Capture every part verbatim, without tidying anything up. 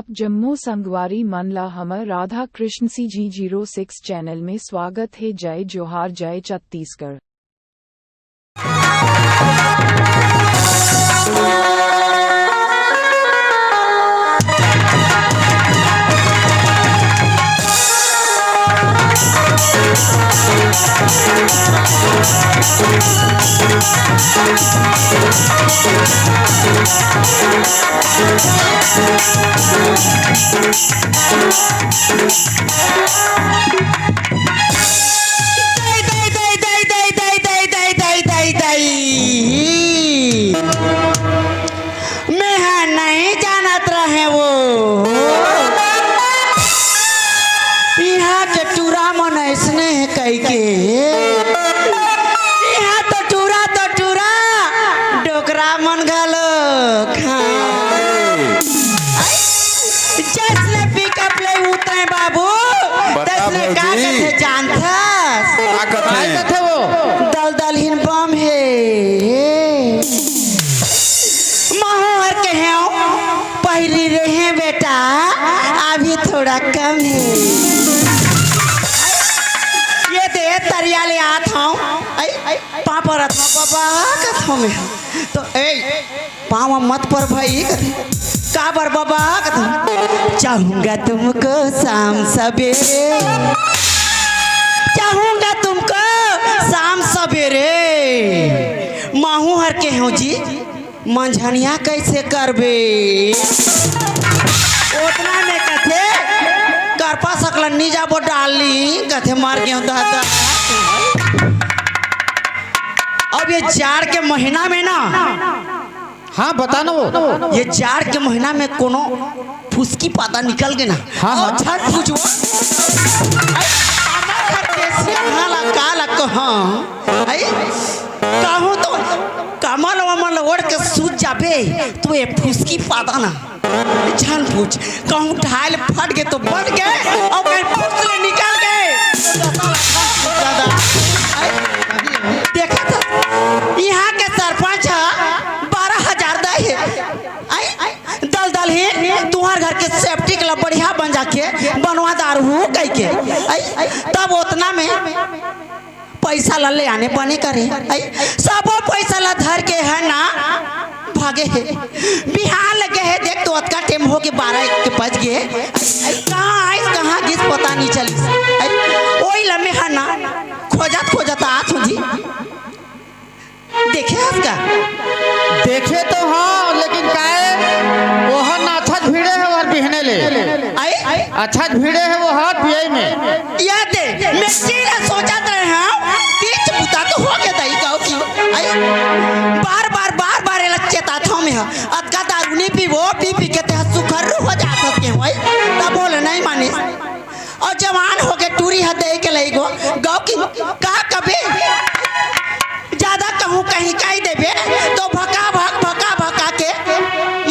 जम्मो संगवारी मन ला हमर Radha Krishna C G zero six channel में स्वागत हे। जय जोहार, जय छत्तीसगढ़। मैं हा नहीं जानत रहे वो। इहाँ के टूरा मन अइसने हे कहिके। इहाँ तो टूरा तो टूरा, डोकरा मन घलो। हाँ। जइसने पिकअप ले उतरे बाबू, बता तइसने का भौजी। कथे जानथस? का कथे? का कथे वो? दलदलहीन बम हे। महूँ हर कहेंव, पहिली रहे बेटा, अभी थोड़ा कम हे। ये दे तरिया ले आत हँव, अई, अई, पाँव परत हँव, बाबा कथँव मैं। तो ए, पाँव मत पर भई कथे। काबर बाबा कथे? चाहूँगा तुमको शाम सवेरे, चाहूँगा तुमको शाम सवेरे। महूँ हर कहेंव जी, मंझनिया कइसे करबे? ओतना में कथे, करपा सकला नी जाबो डार्लिंग, कथे मर गेंव दादा। अब ये जाड़ के महीना में ना, हाँ, बता ना वो। ये जाड़ के महीना में कोनो फुसकी पाता निकल गे ना। हाँ, हाँ। अउ झट फुसवा। अरे, हमार देसी हाँ ला का ला कहाँ? अरे, कहूँ तो कमल वमल ओढ़ के सूत जाबे, तो ये फुसकी पाता ना। झन पूछ, कहूँ ढाल फट गे तो बन गे, अउ कहीं फुस ले निकल गे। दादा, अरे, देखा था, इहाँ के सरपंच ह बारह हजार दे हे। अई, दलदलहीन, तुँहर घर के सेप्टिक ला बढ़िया बन जाके बनवा दारहूँ कहिके। अई, तब ओतना में पइसा ला ले आने बने करे। अई, सबो पइसा ला धर के हे ना, भागे हे। बिहान ले गे हे, देख तो अतका टेम हो गे, बारह एक के बज गे। अई, कहाँ आइस, कहाँ गिस, पता नइ चलिस। अई, ओही ला मैं ह ना, खोजत खोजत आत हँव जी। देखे हस का? देखे तो हँव, लेकिन काय, ओहर ना अच्छा भिड़े हे, ओहर बिहने ले। अई? अच्छा भिड़े हे ओहर पियई में। ये दे, मैं तेला सोचत रहे हँव, तीज बुता तो हो गे दाई गाँव की। अई? बार, बार, बार, बार एला चेतात हँव मैं ह। अतका दारू नइ पीबो, पी, पी के तें ह सुखरू हो जात हस के हँव, अई? तब बोले नइ मानिस। अउ जवान होके टूरी ह दे के लइगो, गाँव की का कबे? जादा कहूँ कहीं कहि देबे, तो भका भक, भका भका के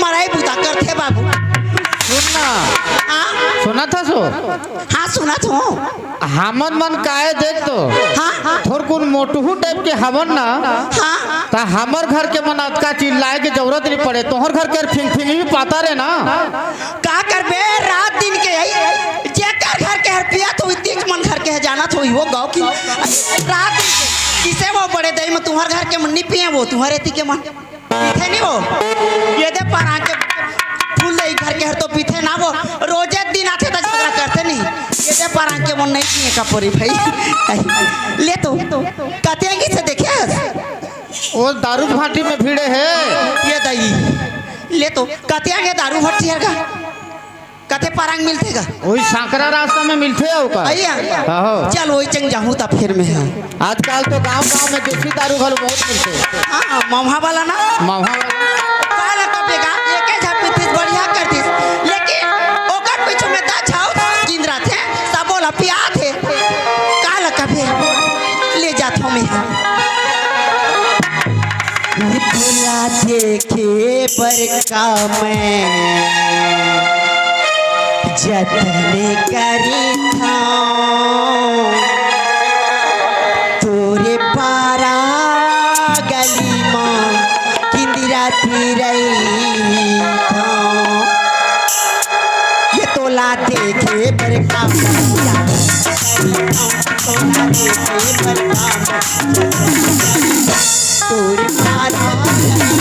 मरई बुता करथे बाबू। सुन ना। हाँ? सुनत हस ओ? हाँ, सुनत हँव। हमन मन काय देख तो। हाँ? थोरकुन मोटहू टाइप के हवन ना। हाँ? त हमर घर के मन अतका चिल्लाए के जरूरत नइ पड़े। तोहर घर के फिंग फिंग भी पातर हे ना। का करबे, रात दिन के अई, जेकर घर के हर पियत होही, तीज मन घर के ह जानत होही वो गाँव की। रात दिन के, किसे वो बड़े दई में तुँहर घर के मन नइ पिए, वो तुँहर एती के मन पीथे नइ वो। ये दे पारा के फूल दई घर के हर तो पीथे ना वो, रोजे दिन आथे त झगड़ा करथे नहीं। ये दे पारा के मन नइ पिए का पोरी भई। ले तो, कते आगे से देखे हस? वो दारू भाटी में भिड़े हे। ये दई, ले तो, कते आगे दारू भट्टी हर का? कते पारा म मिलथे गा? ओही सांकरा रास्ता में मिलथे अउ का? अइया। आहो। चल, ओही चंग जाहूँ त फेर में ह। आजकल तो गाँव-गाँव में देसी दारू घलो बहुत मिलथे। हाँ, ममहा वाला ना? ममहा वाला। काला कबे गा, एके झा पीतिस, बढ़िया करतिस। लेकिन ओकर पीछू में दस झा किंदराथे, सबो ला पियाथे। काला कबे, ले जाथों में ह। तोला देखे बर का मैं जतन करिथौं, तोरे पारा गली म किंदिरा तिरैथौं। देखे बर का, तोला देखे बर का, तोर पारा गली,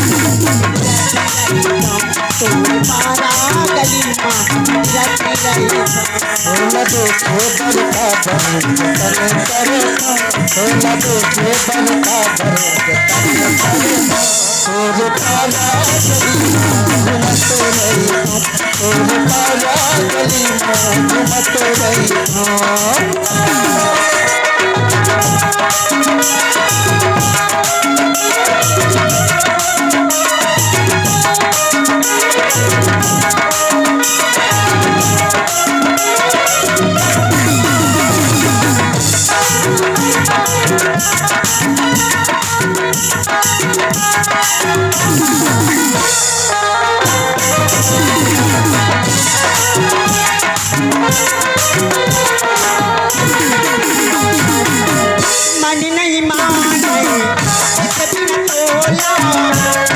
तोर पारा गली मा रति रही। तोला देखे बर का, जतन करे, तोला देखे बर का, जतन करे। तोर पारा गली मा घूमत रहिथों, तोर पारा गली मा घूमत रहिथों। मन नहीं माने, एक दिन तोला,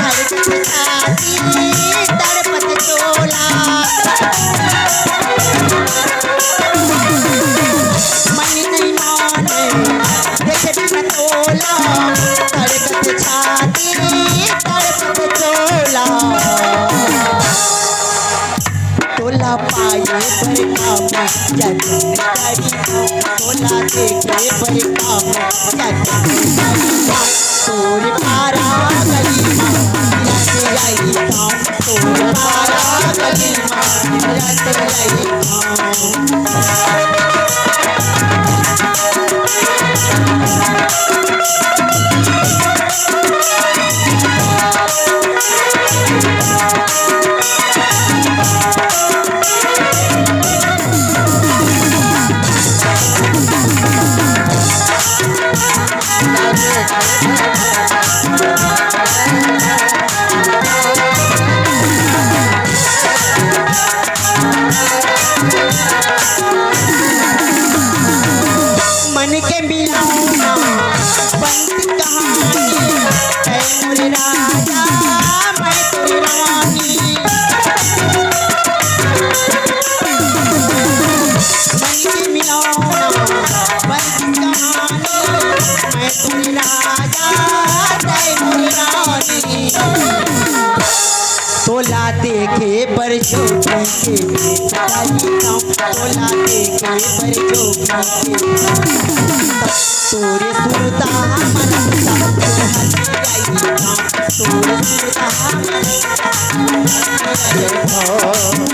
हर छाती तड़पत तोला। मन नहीं माने, देखे बिना तोला, तड़पत छाती, तड़पत तोला। तोला पाए बर का मैं जतन करी, तोला देखे बर का मैं जतन करी। तोर पारा गली मा रति रही, तोर पारा गली मा रति रही। मन के मिलौना बंद कहानी, ऐ मोर राजा, मैं तोर रानी। मन के मिलौना बंद कहानी, मैं तोर राजा, तैं मोर रानी। तोला देखे बर झोंकी के ताई गाँव, तोला देखे बर झोंकी के। तोरे सुरता मन सा तोहर आई गाँव, तोरे सुरता मन सा तोहर आई गाँव।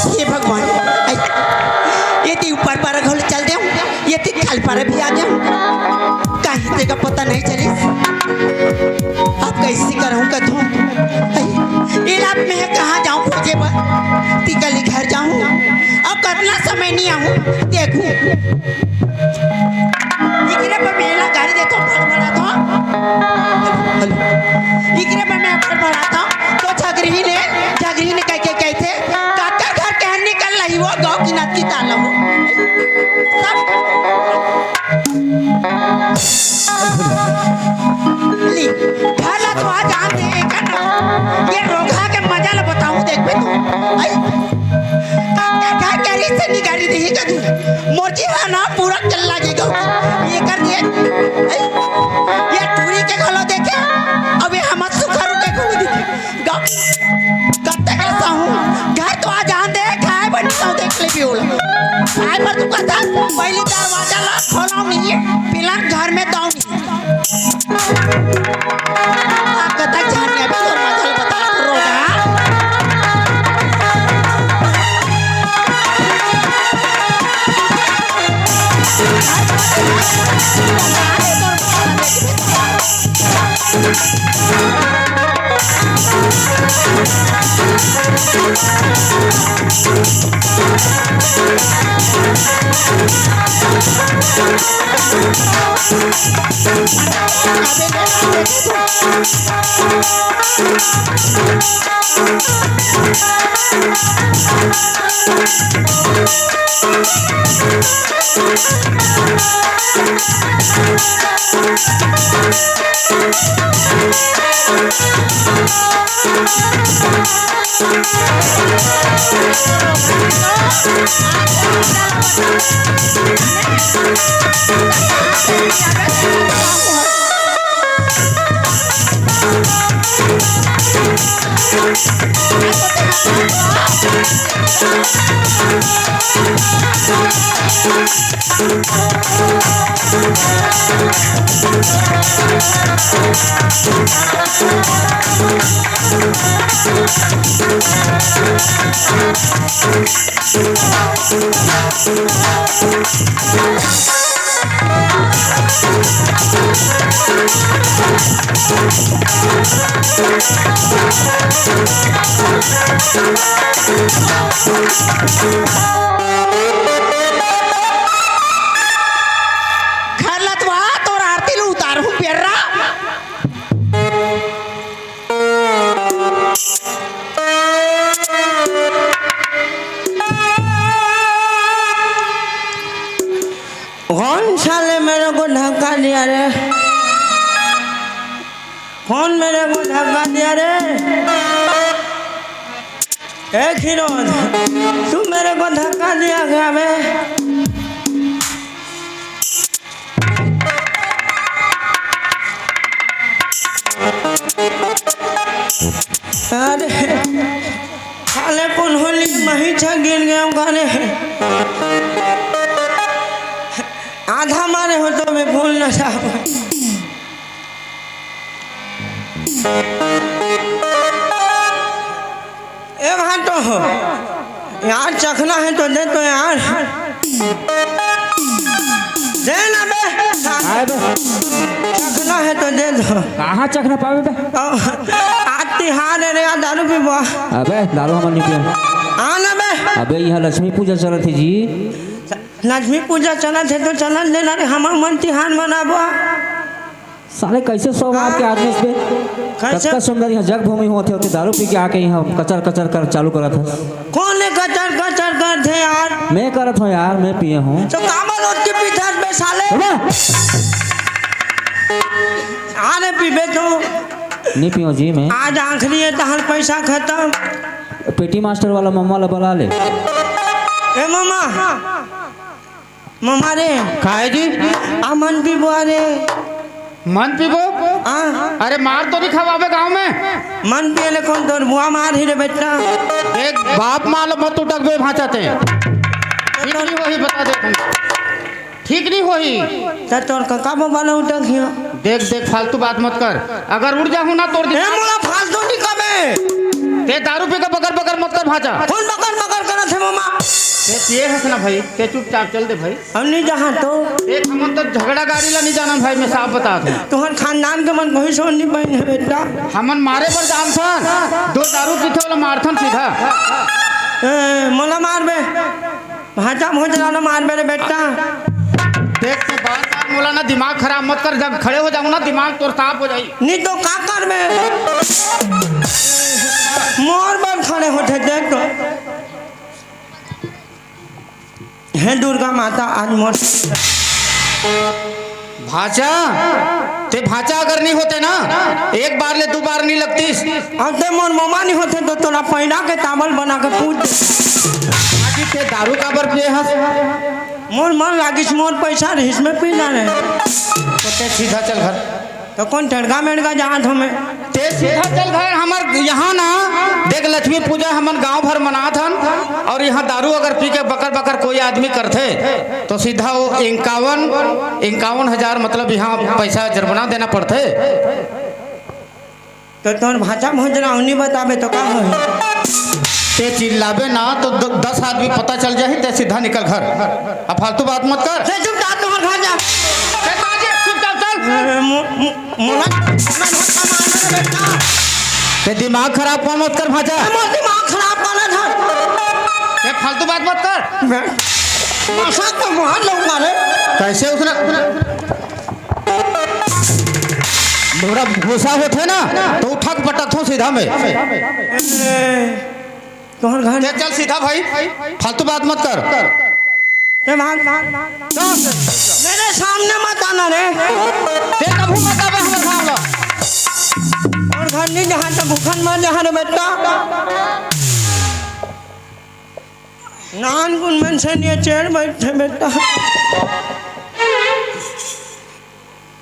हे भगवान, ऐ, ये ती ऊपर पारा घलो चल देव, ये ती खाल पारा भी आ जाव। कहीं तेका पता नहीं चलिस। अब कैसे करहूँ कथू? ऐ, इलाप में कहाँ जाऊँ खोजे बर? ती कली घर जाऊँ, अब कतना समय नहीं आऊँ, देखूँ। इकरे बर मैं एला गारी देथों, फड़फड़ाथों। Hello, hello. इकरे बर मैं फड़फड़ाथों, तो झगरही ने, झगरही ने कह के कहिथे, "काकर घर के हर निकल रही वो, गाँव की नत की ताला हो।" सब। ली, घर ला तो आ जान दे, एकर ना। ये रोगहा के मजा ला बताऊँ, देखबे तू। आई। काकर घर के रिश्ते निगारी देही कदू। मोर जी हा ना पूरा कल्ला जी गौ। ये कर दिए। ऐ, ये टूरी के घलो देखे, अब ये हमर सुखरू के घलो देखे। गौ, कब तक ऐसा हूँ? घर तो आ जान दे, खाए बर नहीं तो देख ले भी होला। खाए बर तू कहता, पहली दरवाजा ला खोलो नहीं, पिलन घर में दो नहीं। कतक झन अभी तोर मजा ल बता, रोगहा। घर लतवा तोर आरती ल उतारहूं पेर्रा। कौन साले मेरे को धक्का दिया रे? कौन मेरे को धक्का दिया रे? ए खिरोज, तू मेरे को धक्का दिया क्या बे? अरे, साले कौन होली मही छा गिर गया हूँ गाने। आधा मारे हो तो मैं भूल ना जाऊँ। ए भांटो, यार चखना है तो दे तो यार। दे ना बे। आए बे। चखना है तो दे दो। कहाँ चखना पावे बे? ओ, आज तिहार है रे यार, दारू पीबो। अबे दारू हमन नहीं पियन। आ ना बे। अबे यहाँ लक्ष्मी पूजा चलत हे जी। लक्ष्मी पूजा चलत हे तो चलन देना रे, हमर मन तिहार मनाबो। साले कैसे स्वभाव के आदमी बे? कैसे? कतका सुंदर यहाँ जग भूमि होत हे, ओती दारू पी के आके यहाँ कचर कचर कर चालू करत हे। कौन है कचर कचर करत हे यार? मैं करत हूँ यार, मैं पिए हूँ। तो काबर ओतकी पीथस बे साले? सुनो। आने पीबे तो। नहीं पियो जी मैं। आज आखिरी है, तहर पैसा खत्म। पेटी मास्टर वाला मम्मा ला बला ले। ए मम्मा, ममा रे। काहे जी? आ मन पीबो रे। मन पीबो? हाँ। अरे मार तो नहीं खवाबे गाँव में। मन पिए ले कौन तोर बुआ मार ही रे बेटा। देख बाप माल मत उटकबे भांचा ते। ठीक नहीं होही बता दे तुम। ठीक नहीं होही। त तोर कका बाबा ला उटक हियो। देख देख फालतू बात मत कर। अगर उठ जाहूं ना तोर ए दिमाग मोला फालतू नहीं कबे। ते दारू पी के बकर बकर मत कर भांचा। कौन बकर बकर करत हे ममा? ते पिए हस ना भाई, ते चुपचाप चल दे भाई। हम नहीं जहाँ तो। देख, हमन तो झगड़ा गाड़ी ला नहीं जानन भाई, मैं साफ बतात हूँ। तुहर खानदान के मन कोई सोन नहीं पाइन हे बेटा। हमन मारे बर जानथन, दो दारू पीथे वाला मारथन सीधा। ए, मोला मार बे। भांचा भोजरा ला मार बे रे बेटा। देख, तू बार बार मोला ना दिमाग खराब मत कर, जब खड़े हो जाऊँ ना दिमाग तोर साफ हो जाई। नहीं तो का कर बे? मोर बर खड़े होथे देख तो। हे दुर्गा माता, आज मोर भांचा, ते भांचा अगर नहीं होते ना, एक बार ले दो बार नहीं लगतीस। अब ते मोर ममा नहीं होते तो तोला पैना के तावल बना के पूछ दे। आज ते दारू काबर पिए हस? मोर मन लागिस, मोर पैसा रहिस, मैं पी ना रहे। तो ते सीधा चल घर। तो कौन टड़गा मेड़गा जात हो मैं? ते सीधा चल घर। हमर यहाँ ना देख, लक्ष्मी पूजा हमन गांव भर मनात हन, और यहाँ दारू अगर पी के बकर बकर कोई आदमी करथे तो सीधा वो इक्यावन इक्यावन हजार, मतलब यहाँ पैसा जुर्माना देना पड़थे। तो तोर भांचा भोजरा नहीं बताबे तो का होही? ते चिल्लाबे ना तो द-, दस आदमी पता चल जाही, ते सीधा निकल घर। अब फालतू बात मत कर। ते चुपचाप तोहर घर जा। ते बाजे, चुपचाप चल। ए, मो-, मो-, मोला, मोला धक्का मार दे बेटा। ते दिमाग खराब को मत कर भांचा। ए, मोर दिमाग खराब वाला धर। ते फालतू बात मत कर। मैं, मसा तो मार लूंगा रे। कैसे उसने थोड़ा गुस्सा होथे ना, तो उठा के पटकथों सीधा में। ए, तोहर घर ते चल सीधा भाई, फालतू बात मत कर। ते भाग। चल। मेरे सामने मत आना रे। ते कभू मत आबे हमर गाँव ला। तोहर घर नहीं जहाँ, तो भूखन मर जहाँ रे बेटा। नानकुन मन से निये चेड़ बैठे बेटा।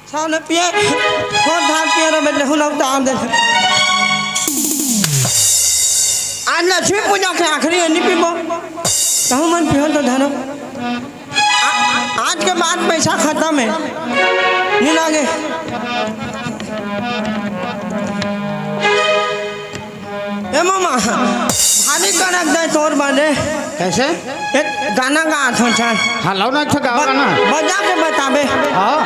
साले पिए, थोर धान पिए रहे बेटा, हुला उतार दे। आज लक्ष्मी पूजा के आखिरी है, नहीं पीबो। तहु मन पियो तो धरो। आ-, आज के बाद पैसा खत्म है, नहीं लागे। ए मामा, भारी कड़क दे तोर बने। कैसे? एक गाना गा थो चल। हाँ, लाओ ना, अच्छा गाओ ब-, गाना। बजा के बताबे। हाँ।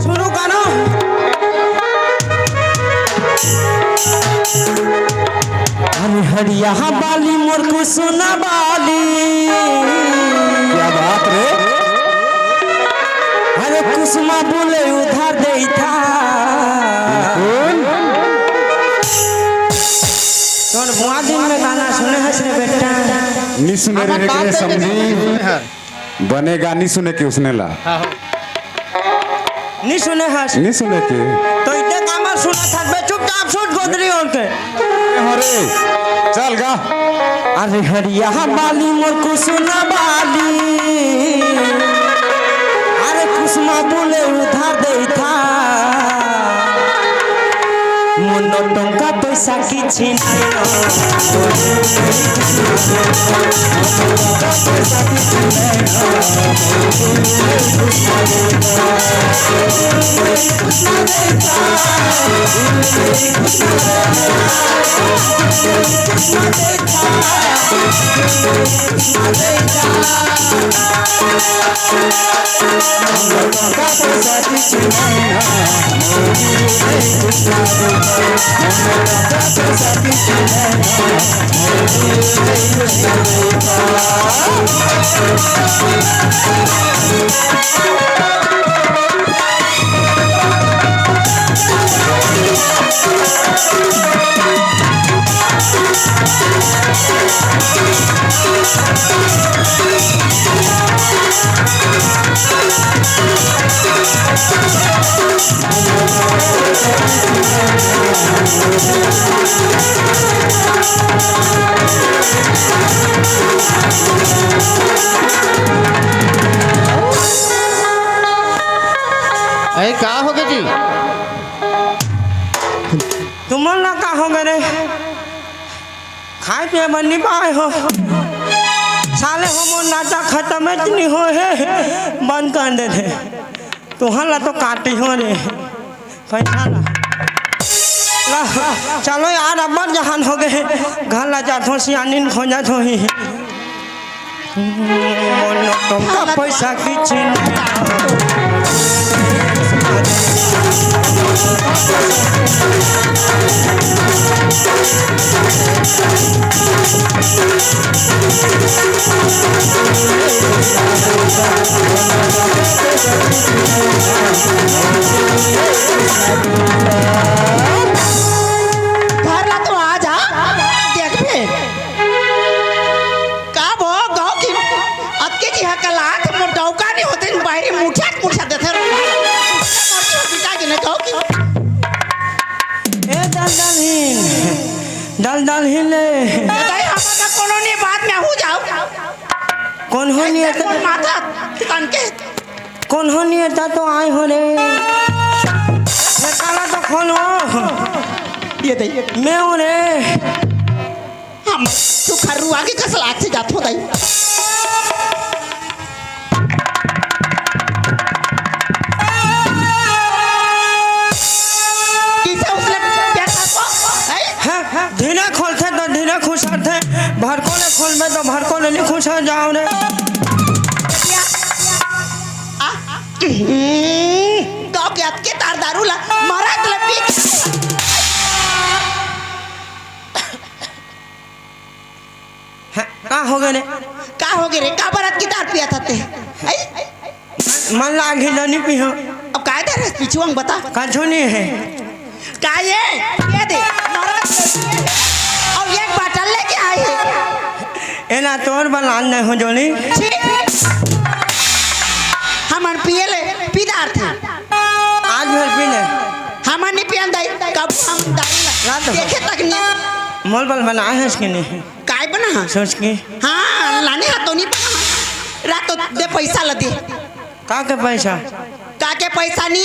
शुरू करो। अरे हरिया बाली मोर कुसुना बाली। क्या बात रे? अरे कुसुमा बोले उधार देइथा। बिल्कुल। तोर बुआ दिन में गाना सुने हस रे बेटा। नी सुने रे, रे समझी। बने गानी सुने के उसने ला। नी सुने हस। नी सुने के। तो इतने कामर सुना था बे, चुपचाप सुन गोदरी ओढ़ के। अरे, चल गा। अरे हरिया बाली मोर कुसुना बाली, अरे कुसुमा बोले उधार देइथा। मोनो टोंका पैसा किछि नहीं। अरे का हो गे जी? तुमन ला का हो गे रे? खाए पिए बर नी पाए हो। साले हो मोर नाचा खत्म है कि नहीं हो हे? बंद कर दे थे। तुहन ला तो काटी हो रे। पैसा ला। ला, चलो यार, अब्बड़ जहान हो गे। घर ला जात हो, सियानिन खोजत हो ही। मोर टोंका पैसा किछि नहीं। घर ला तो आ जा, देखबे। का वो गाँव की अतके जी हकलात मोर डौका नहीं होते, बाहरी मुठिया के मुठिया देते रहो। बिता के ना गाँव की। ए दलदलहीन, दलदलहीन ले। दाई, हमर का कोनो नहीं बात में हो जाओ। कौन हो नहीं आता? कौन माता? तन के। कौन हो नहीं आता तो आए हो रे। ये ताला तो खोलो। ये दे। मैं हूँ रे। हम सुखरुआ के कस लागथे जाथो दाई। किसे उसने प्यार को, हैं? हैं? धीरे खोलथे तो धीरे खुसरथे, भरको ले खोलबे तो भरको ले नहीं खुसर जाओ रे। आ? हम्म, गाँव के अतके तार दारू ला, मरत ले पी के। हैं, का हो गे रे? का हो गे रे? काबर अतकी तार पिया था ते? आई? मन लागही त नी पीहूं। अब काय धरे हस पीछू म बता। कछु नहीं हे। का ये? ये दे, मरत हे। अउ एक बाटल लेके आए हे। एला तोर बर लान नहीं हो जोनी। छी। हमन पिए ले, पी डारथन। आज भर पी ले। हमन नी पियन दाई, कभू हम दारू ला रात हो। देखे तक नहीं। मोर बर बनाए हस कि नहीं? काय बना? सोच के। हाँ, लाने हा तो नी बना। रात तो दे पैसा ला दे। का के पैसा? का के पैसा नी,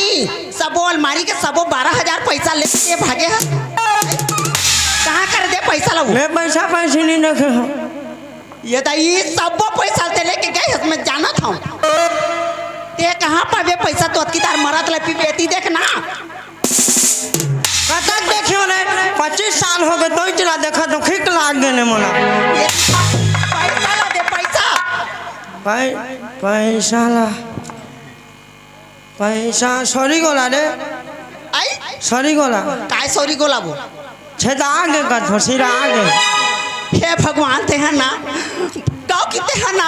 सबो अलमारी के सबो बारह हजार पैसा लेके भागे हे। कहाँ कर दे पैसा ला वो? मैं पैसा पैसे नहीं रखे हूँ। ये तो ये सबो पैसा ते लेके गए हस, मैं जानत हूँ। ते कहाँ पाबे पैसा? तो अतकी तार मरत ले पी बेटी देख ना। कतक देखियो ने, पच्चीस साल हो गए, तोई चला देखा तो खिक लाग गए ने मोला। ये पैसा ला दे, पैसा। पै-, पैसा ला। पैसा सॉरी गोला रे। आई? सॉरी गोला। काय सॉरी गोला वो? छेदा आगे का धोसीरा आगे। हे भगवान, ते हा ना, गाँव की ते हा ना,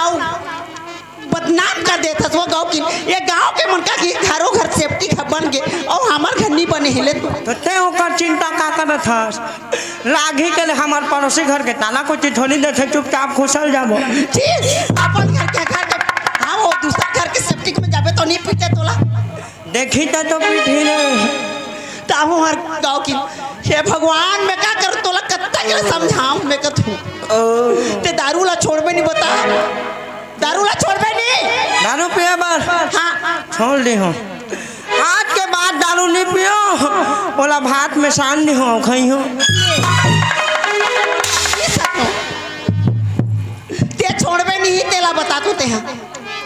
बदनाम कर देथस वो गाँव की। ये गाँव के मन का कि घरों घर सेफ्टी घर बन के, अउ हमर घर नी बने हिले तो। तो ते ओकर चिंता का करत हस? लागी के ले हमर पड़ोसी घर के ताला को चिठोली देथे, चुपचाप खुसल जाबो। जी, अपन घर के, घर के, हाँ, वो दूसरा घर के सेप्टिक में जाबे तो नी पीटे तोला। देखी त तो पीठी रे। ताहू हर गाँव की, हे भगवान, मैं का करूँ तोला, कत्ता के समझाऊँ मैं कथू। ओ। ते दारू ला छोड़बे नी बता, दारू ला छोड़बे नी। दारू पिए बर? हाँ। छोड़ दी हूँ। आज के बाद दारू नी पियो, ओला भात में सान दी हूँ, खाई हूँ। ये सको। ते छोड़बे नी, तेला बता तू ते हाँ।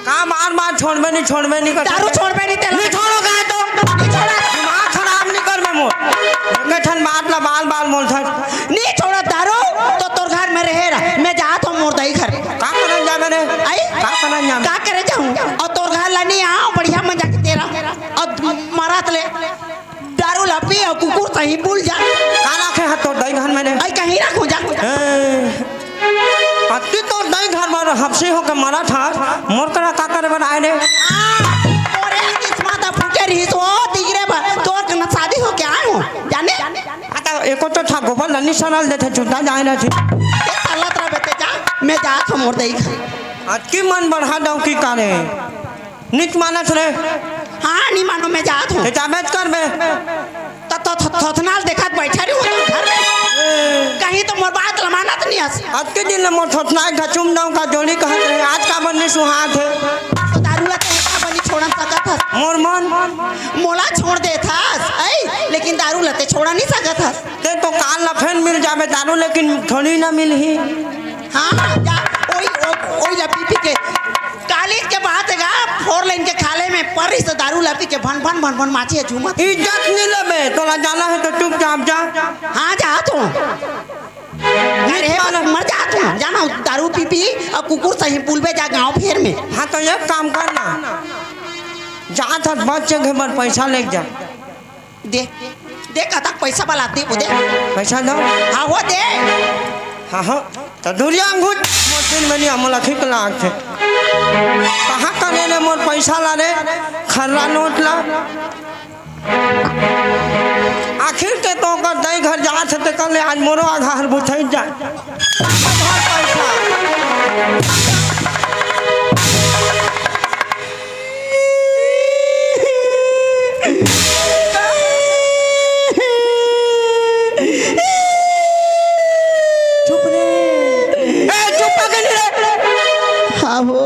का मार मार छोड़बे नी, छोड़बे नी कर दारू सकते। छोड़बे नी तेला। नी छोड़ो कहे तो। नी छोड़ा। दिमाग खराब नी कर मैं मोर। एके ठन बात ला बाल बाल बोल था। नी छोड़ा दारू तो तोर घर में रहे रहा। मैं जात हूँ मोर दाई घर। का करन जाबे रे? आई? का करन जाबे? का करे जाऊँ? अउ तोर घर ला नी आऊँ, बढ़िया मजा के तेरा। अउ मरत ले दारू ला पी अउ कुकुर सही बुल जा। का रखे हा तोर दाई घर में रे? आई कहीं रखूँ जा। ए। अति तोर दाई घर बर हबसी होके मरत हस, मोर करा का करे बर आए रे? आ, तोरे किस्मत ह फूटे रहिस, ओ तिगरे बर, तोर कना शादी होके आए हो, जाने? आ, त एको तो था गोबर लन्नी सरल देथे, चुता जाए ना थी। ए, सरलत रहे ते जा, मैं जात हो मोर दाई घर। अतकी मन बढ़ा दऊ की कारे? नित मानत रे। हाँ, नी मानो, मैं जात हूँ। ते जाबे त करबे। त, त, थ-, थोथनाल देखत बैठा रही हूँ तो घर में। ए। कहीं तो मोर बात ल मानत नहीं हस। आज के दिन ले मोर थोथनाए घचुम दऊ का जोड़ी कहत रहे, आज काबर नहीं सुहात हे। तो दारू ला ते का बनी छोड़न सकत हस? मोर मन। मोला छोड़ देत हस, ऐ, लेकिन दारू ला ते छोड़ा नहीं सकत हस। ते तो काल ला फेन मिल जाबे दारू, लेकिन थोड़ी ना मिलही। हाँ, जा, ओई, ओ-, ओई ला पी पी के। काली के बात हे गा, फोर लेन के खाले में परिस दारू ला पी के भन भन भन भन माची हे झूमत। इज्जत नहीं लेबे, तोला जाना हे तो चुपचाप जा। हाँ, जा तू। अरे, मर जा तू, जाना दारू पी पी अउ कुकुर सही बुलबे जा गाँव फेर में। हाँ, तो एक काम करना, जा था बच जगह पर पैसा लेके जा। दे, दे, कतक पैसा बला दे, वो दे। पैसा दो। हाँ, वो दे। हाँ, हाँ। तो दुरिया अंगूठ मोतिन में नहीं, अमोला खिक लाग थे। कहाँ करे रे मोर पैसा ला रे? खर्रा नोट ला। आखिर ते तो कर दई घर जात हे, ते कर ले आज मोरो आघार बुझाई जाए। आघार पैसा। चुप रे। ए, चुप पकड़ रे। हाँ हो।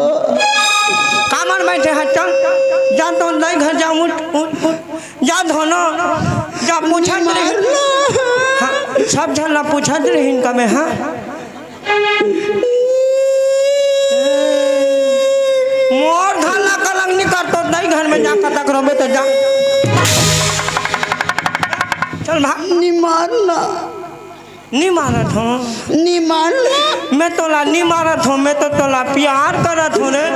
कामर बैठे हट, चल। जा तो नहीं घर जा, उठ, उठ, उठ। जा धोनो, जा पूछत रही। हाँ, सब झन ला पूछत रही इनका में, हाँ। मोर घर ला कलंक नहीं कर, तो दई घर में जा, कतक रोबे तो जा। चल भाग। नी मारना। नी मारत हो। नी मारना। मैं तोला नी मारत हो, मैं तो तोला प्यार करत हो रे।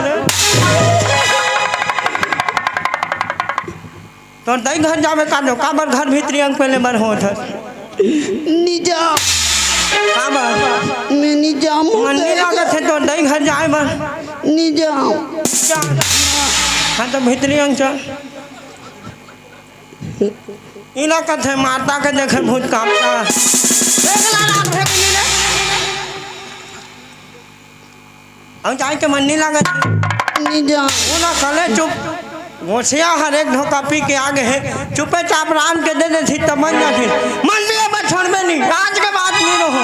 तोर दाई घर जावे का दो, काबर घर भीतरी अंग पहले बर होत हस? नी जाव। काबर? मैं नी जाव, मन नी लागत हे तोर दाई घर जाए बर। नी जाव। जा। हाँ, तो भीतरी अंग चल। इला कथे माता के देखे भूत कांपता। देख ला लाल भगनी ले। हम जाए के मन नहीं लागत। नहीं जा। वो ना कले चुप। गोसिया हर एक ढोका पी के आगे है। चुपे चाप राम के दे दे थी तब मन जाती। मन भी अब छोड़बे नहीं। आज के बाद नहीं रहो।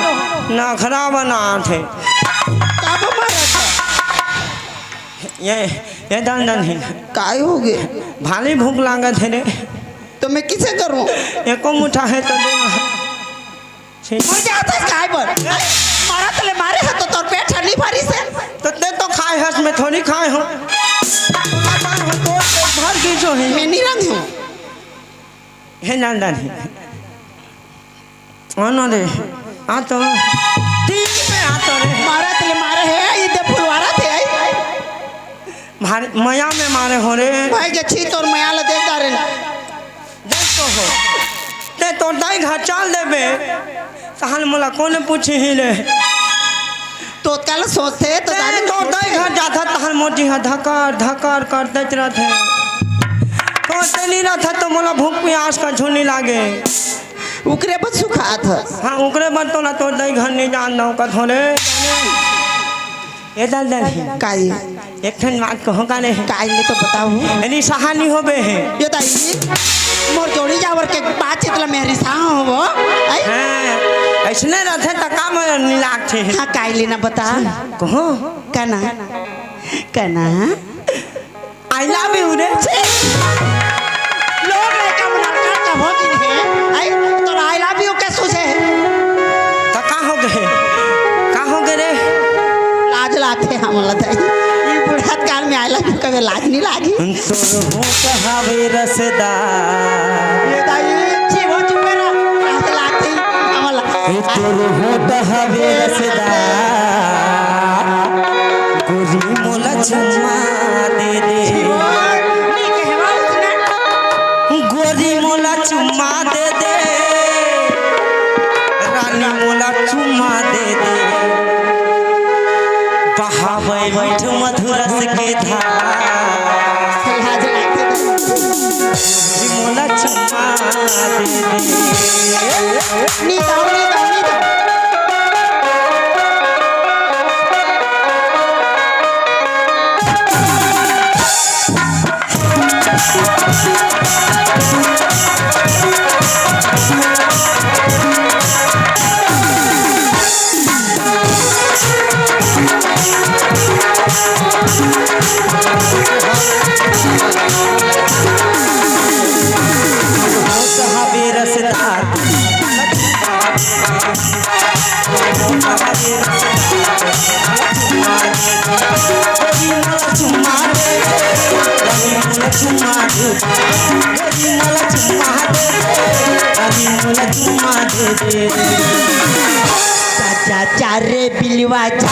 नखरा बना थे। कब मरा था? ये, ये दान दान है। काय हो गए? भारी भूख लागत है रे। तो मैं किसे करूं? एको मुठा है तो दे ना। छी। मर जाता है काय बर? अरे, मारा तले मारे है तो तोर पेट हर नहीं भरी से। तो ते तो खाए हस, मैं थोड़ी खाए हूँ। तो भर की जो है। मैं नहीं रंधी हूँ। हे नंदन है। आनो रे, आ तो, ठीक पे आ तो रे। मारा तले मारे है, ये दे फुलवारा थे, आई। मारे, मया में मारे हो रे। भाई के छी तोर मया ला देख डारे। देख तो हो। ते तोर दाई घर चाल देबे, तहन मोला कोन पूछी ही रे? तो कल सोचते तो ते दादी तोर दाई घर जाथा, तहन मोर जी हा धकार, धकार कर देत रहथे। सोचते नहीं रहथा तो मोला भूख प्यास का झुनी लागे। उकरे बर सुखात हस। हाँ, उकरे बर तोला तोर दाई घर नहीं जान दो का थोड़े। ए दल दल ही। काई? एक ठन बात कहो का रे? काई ले तो बताओ। एनी सहानी होबे है। ये दाई, मोर जोड़ी जावर के बात चितला मेरी साह होबो। आई? हाँ, ऐसने रहते त काम नहीं लागते हैं। हाँ, काई लेना बता। कहो। कहना। कहना। I love you रे। छी! लोग लड़का मुलाकात का हो गई है। आई, तोरा I love you के सूझे है? तो का हो गए? का हो गए रे? लाज लागते हमला दाई। ई बुढ़ात काल में I love you कबे लाज नहीं लागी। तोर होठ हवे रसदार। ये दाई, छी, वो चुप रह। लाज लागते हमला। ए तोर होठ हवे रसदार, गोरी मोला चुम्मा दे दे। गोरी मोला चुम्मा दे दे, रानी मोला चुम्मा दे दे। बहावे मीठ मधुरस के धार। लाज लागते। मोला चुम्मा दे दे। नी दाओ, नी दाओ, नी दाओ। चाचा चारे बिलवा चा।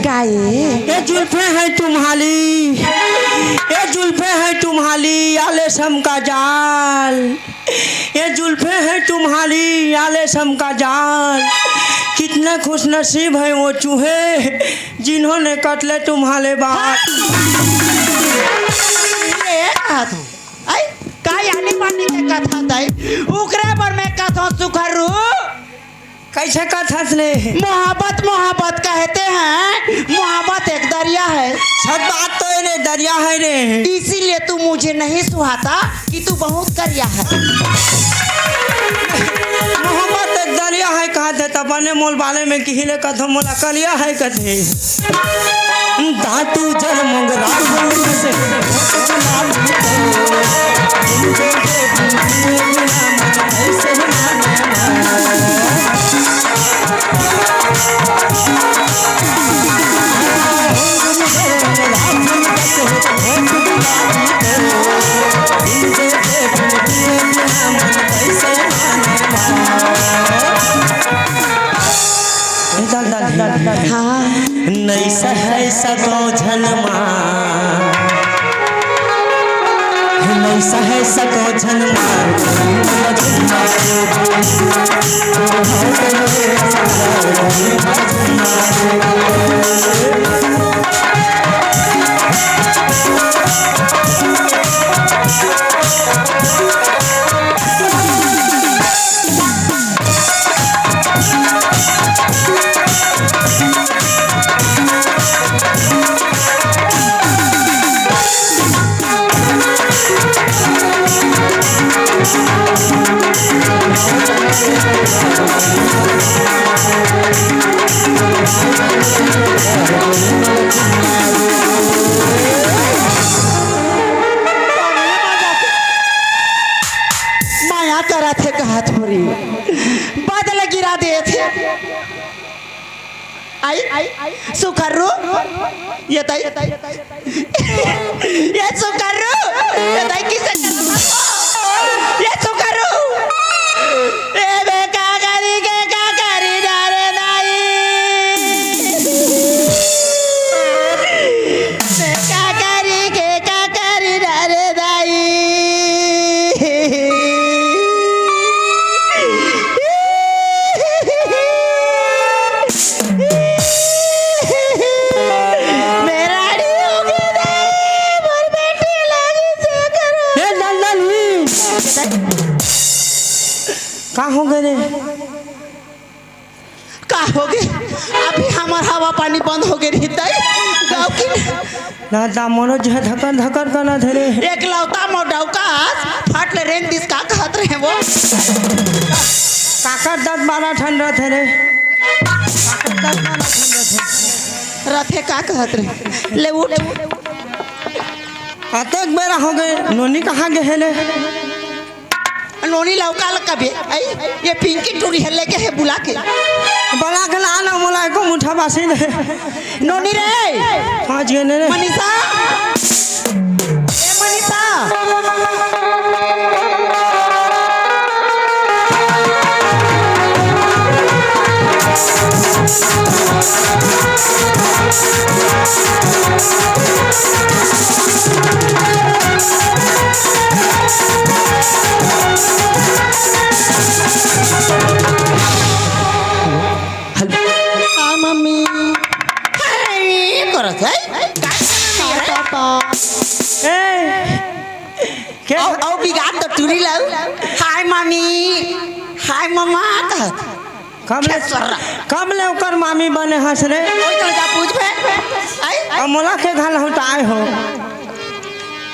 गाए। ए जुल्फे है तुम्हारी, ए जुल्फे है तुम्हारी, आलेसम का जाल। ये जुल्फे हैं तुम्हारी, आलेसम का जाल। कितने खुशनसीब हैं वो चूहे, जिन्होंने कट ले तुम्हारे बाल। ये कहा था, आई, का यानी पानी के कथा दाई, उकरे पर मैं कथा सुखरू। कैसे कथस रे? मोहब्बत, मोहब्बत कहते हैं, मोहब्बत एक दरिया है। सच बात तो है रे, दरिया है रे। इसीलिए तू मुझे नहीं सुहाता कि तू बहुत करिया है। मोहब्बत एक दरिया है कहते, तब बने मोल बाले में किहिले कथो मोला कलिया है कथे। दातू जल मोंगरा से सहे सको झन मार। माया करत हे कहत होरी, बादल गिरा देत हे। आई, सुकर्रू, ये तई, ये सुकर्रू, ये तई किसे करत हो? ये सुकर्रू, ए बे का करी के का करी डारे दाई। बे का करी के का करी डारे दाई। मेरा नी होगे दाई, मोर बेटी लागी से करो। ए, लाल, लाल, हुई। का हो गए रे? का होगे? अभी हमर हवा पानी बंद होगे रहितई। गाँव की ना दा मोरो जे धकर धकर करना धरे। एकलौता मोर डौका फट ले रेंग दिस, का कहत रहे वो? काकर दस बारह ठन रथे रे। काकर दस बारह ठन रथे। रथे का कहत रहे? ले उठ। अतेक बेरा होगे, नोनी कहाँ गे हे ले? नोनी लौका ल कबे? आई, ये पिंकी टूरी हे लेके हे बुला के। बुला के ला ना, मोला एको मुठा बासी दे। नोनी रे। हाँ जी, ने रे। मनीषा। ए मनीषा। हेलो। हाँ, मम्मी। अरे, ये करत है? का करत है? पापा। ए, के? आओ, आओ, बिगाड़ तो टूरी लाऊ। हाय, मम्मी। हाय, मम्मा, कहत। कब ले, खेसरा। कब ले ओकर मामी बने हस रे? ओई तो जा पूछबे। आई? अब मोला के घर लहुटाए हो?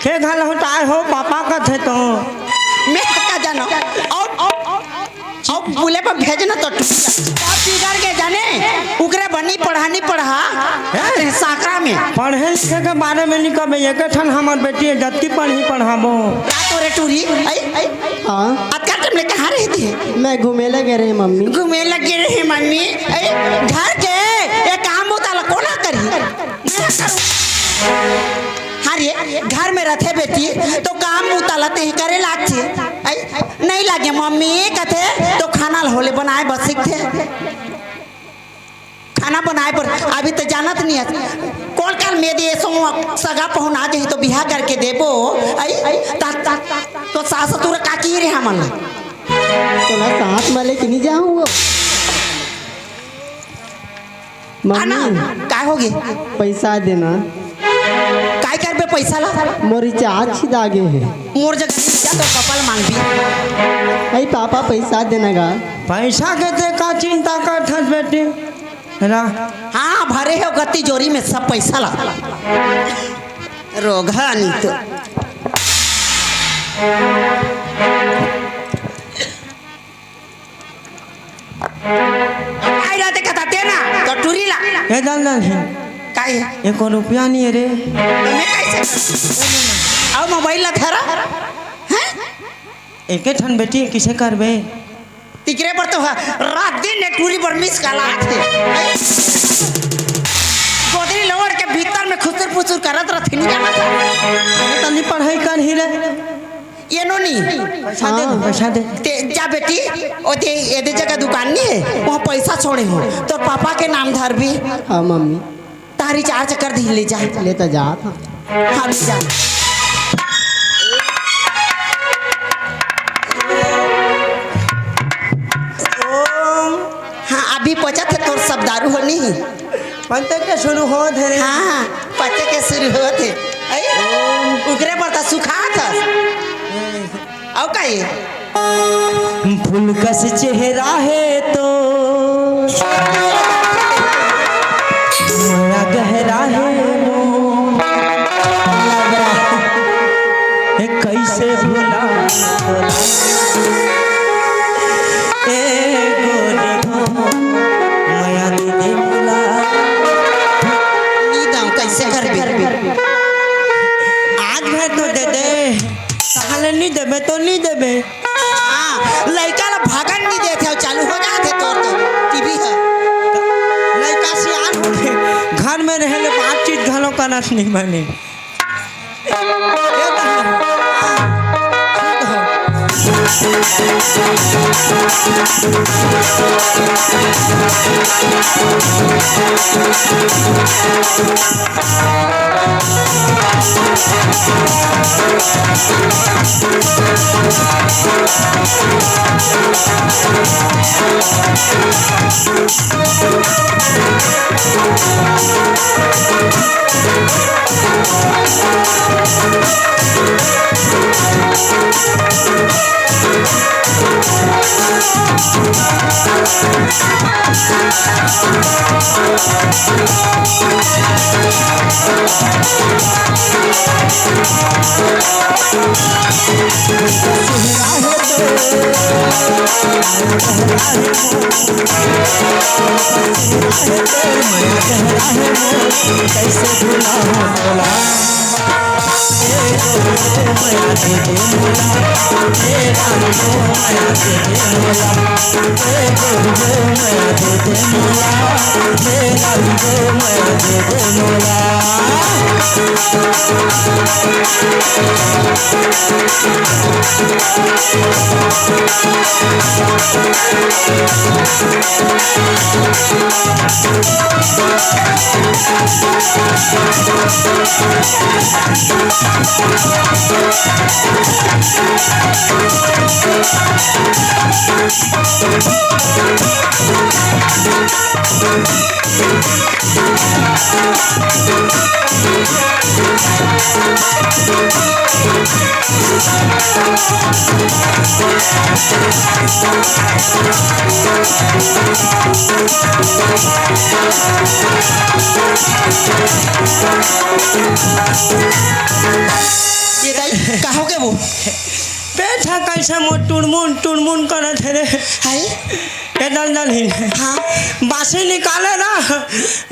के घर लहुटाए हो? पापा कथे तो। मैं का जानो? आओ, आओ, आओ। अब बुले पर भेज न तो टूट जा। अब बिगड़ के जाने, उकरे बनी पढ़ा नहीं पढ़ा, हैं? ते साकरा में। पढ़े लिखे के बारे में नहीं कहबे, एक ठन हमर बेटी है, जत्ती पढ़ी पढ़ाबो। का तोरे टूरी? आई, आई, आई। हाँ। अतका टाइम ले कहाँ रहती है? मैं घूमे लगे रहे मम्मी। घूमे लगे रहे मम्मी। आई, घर के ये काम होता ला कोना करी? मैं करूँ। हाँ रे, घर में रहते बेटी तो काम उताला ते ही करे लागथे। आई, नहीं लागे मम्मी कथे तो खाना ल होले बनाए बस सीखथे। खाना बनाए बर अभी तो जानत नहीं है। कौन काल में दे सो सगा पहुना जाही तो बिहा करके देबो। आई, ता, ता, तो सास ससुर का की रे हमन ला। तोला साथ में लेके नहीं जाऊँ वो। मम्मी, आना, काय होगे? पैसा देना। काय करबे पैसा ला? मोर रिचार्ज छिदा गे हे। मोर जगह रिचार्ज तो कपल मांगबी। अई पापा, पैसा देना गा। पैसा के ते का चिंता करथस बेटी? रा- हाँ, भरे हे गत्ती जोरी में सब पैसा ला। रोगहा नहीं तो। आई रहते कथा ते ना, तो टूरी ला। ए दान दान हे। काई हे? एको रुपया नहीं है रे। तो मैं कैसे करूं? आओ मोबाइल ला धरा। हैं? एके ठन बेटी किसे करबे? तिकरे पर तो ह-, रात दिन ने टूरी पर मिस कॉल आथे। गोदरी लोड़ के भीतर में खुसुर फुसुर करत रहथे, नहीं जाना था। अरे तनी पढ़ाई कर ही रे। ये नोनी। पैसा दे, हाँ। पैसा दे। ते जा बेटी, ओ ते एदे जगह दुकान नहीं है, वहाँ पैसा छोड़े हो, तोर पापा के नाम धरबी। हाँ मम्मी। तार रिचार्ज कर दी, ले जा। ले तो जा था। हाँ, ले जा। पचत हे तोर सब दारू हो नहीं। पचत के शुरू होत हे रे। हाँ, पचे के शुरू होत हे। अई, उगरे पर त सुखात हस। अउ का ये? फूल कस चेहरा हे तो मया गहरा हे मोर। ए, कइसे भुला तोला। ए गोरी हो, मया दे दे मोला। नी दाऊं, कइसे करबे? आज भर तो दे दे, ताहले नी देबे तो नी देबे। हाँ, लइका ला भगन नी देथे, अउ चालू हो जाथे तोर तो टीवी ह। लइका सियान होथे, घर में रहे ले बातचीत घलो करत नी माने। ये दाई, का हो गे वो? पेट ह कइसे मोर टुड़मुन टुड़मुन करत हे रे। हाय? ए दलदल ही। हाँ। बासी निकाले ना,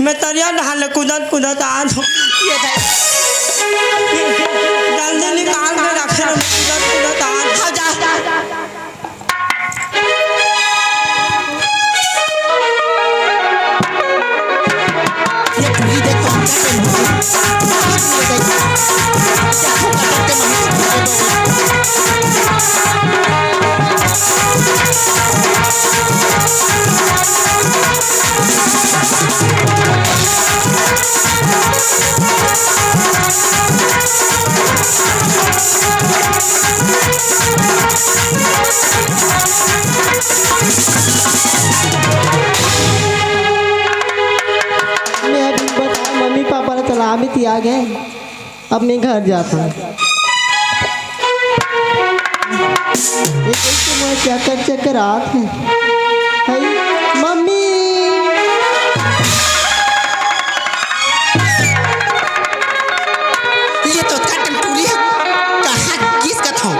मैं तरिया डहार ले कूदत कूदत आत हूँ। ये दाई। दलदल निकाल के रखे ना, मैं कूदत कूदत आत हूँ। हाँ, जा। ये टूरी देख तो हम क्या करें? क्या होगा करते मम्मी को? मैं अभी बता, मम्मी पापा ला तलाब में तिया गए, अब मैं घर जाता हूँ। ये कैसे मैं चक्कर चक्कर आत है? हाय, मम्मी। ये तो कटम टूरी है, कहाँ किस कथों?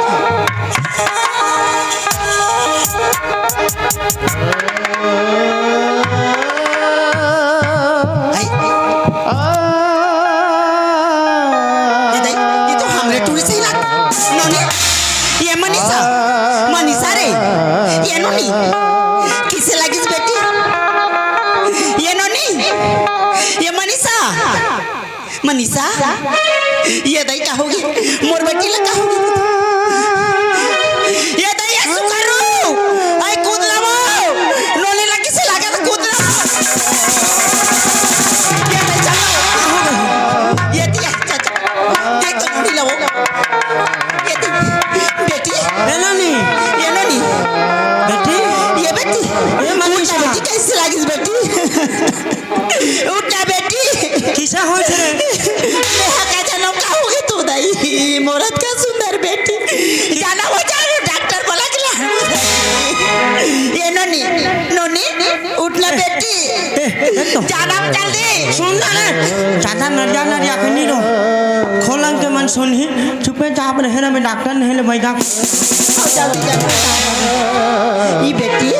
हाय। ये दाई, ये तो हमरे टूरी सही लाग। नोनी, ये मनीषा, मनीषा रे, ये नोनी, किसे लागिस बेटी? ये नोनी, ये मनीषा। मनीषा, ये दाई का होगे? मोर बेटी ला का होगे? ये दाई, ये सुकरू, आई कूद ला वो। नोनी ला किसे लागे तो कूद ला। ये दाई चलो, का होगे? ये दिया, चाचा, ये तो नोनी ला वो। ये दी, बेटी। ये नोनी। ये नोनी। बेटी। ये बेटी। ये मनीषा। बेटी कैसे लागिस? ई मोर अतका सुंदर बेटी, जाना हो जाए, डॉक्टर बोला के ला। ए नोनी, नोनी, उठ ना बेटी, ए, ए, तो जाना जल्दी। सुन ना रे, ज्यादा नरिया नरिया के नहीं रो। खोलन के मन सुनही, चुपे चाप रहे रे, मैं डॉक्टर नहीं ले बैठा। ई बेटी,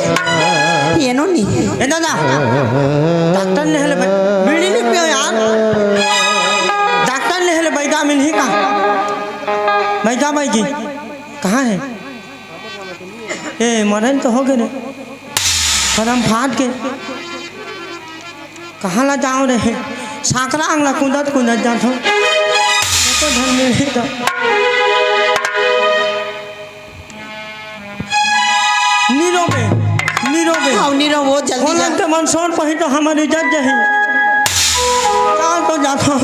ए नोनी। ए दादा, डॉक्टर नहीं ले बै-, बीड़ी नहीं पियो यार। डॉक्टर नहीं ले बैठा, मिलही का? बैठा भाई जी, कहाँ है? ए, मरन तो हो गए रे। करम फाट के। कहाँ ला जाओ रे? सांकरा अंगला कूदत कूदत जात हो। तो धन मिलही तो। नीरो बे, नीरो बे। हाँ, नीरो वो जल्दी खोलन जा। के मन सोन पही तो हमारी इज्जत जही। कहाँ तो जात हो?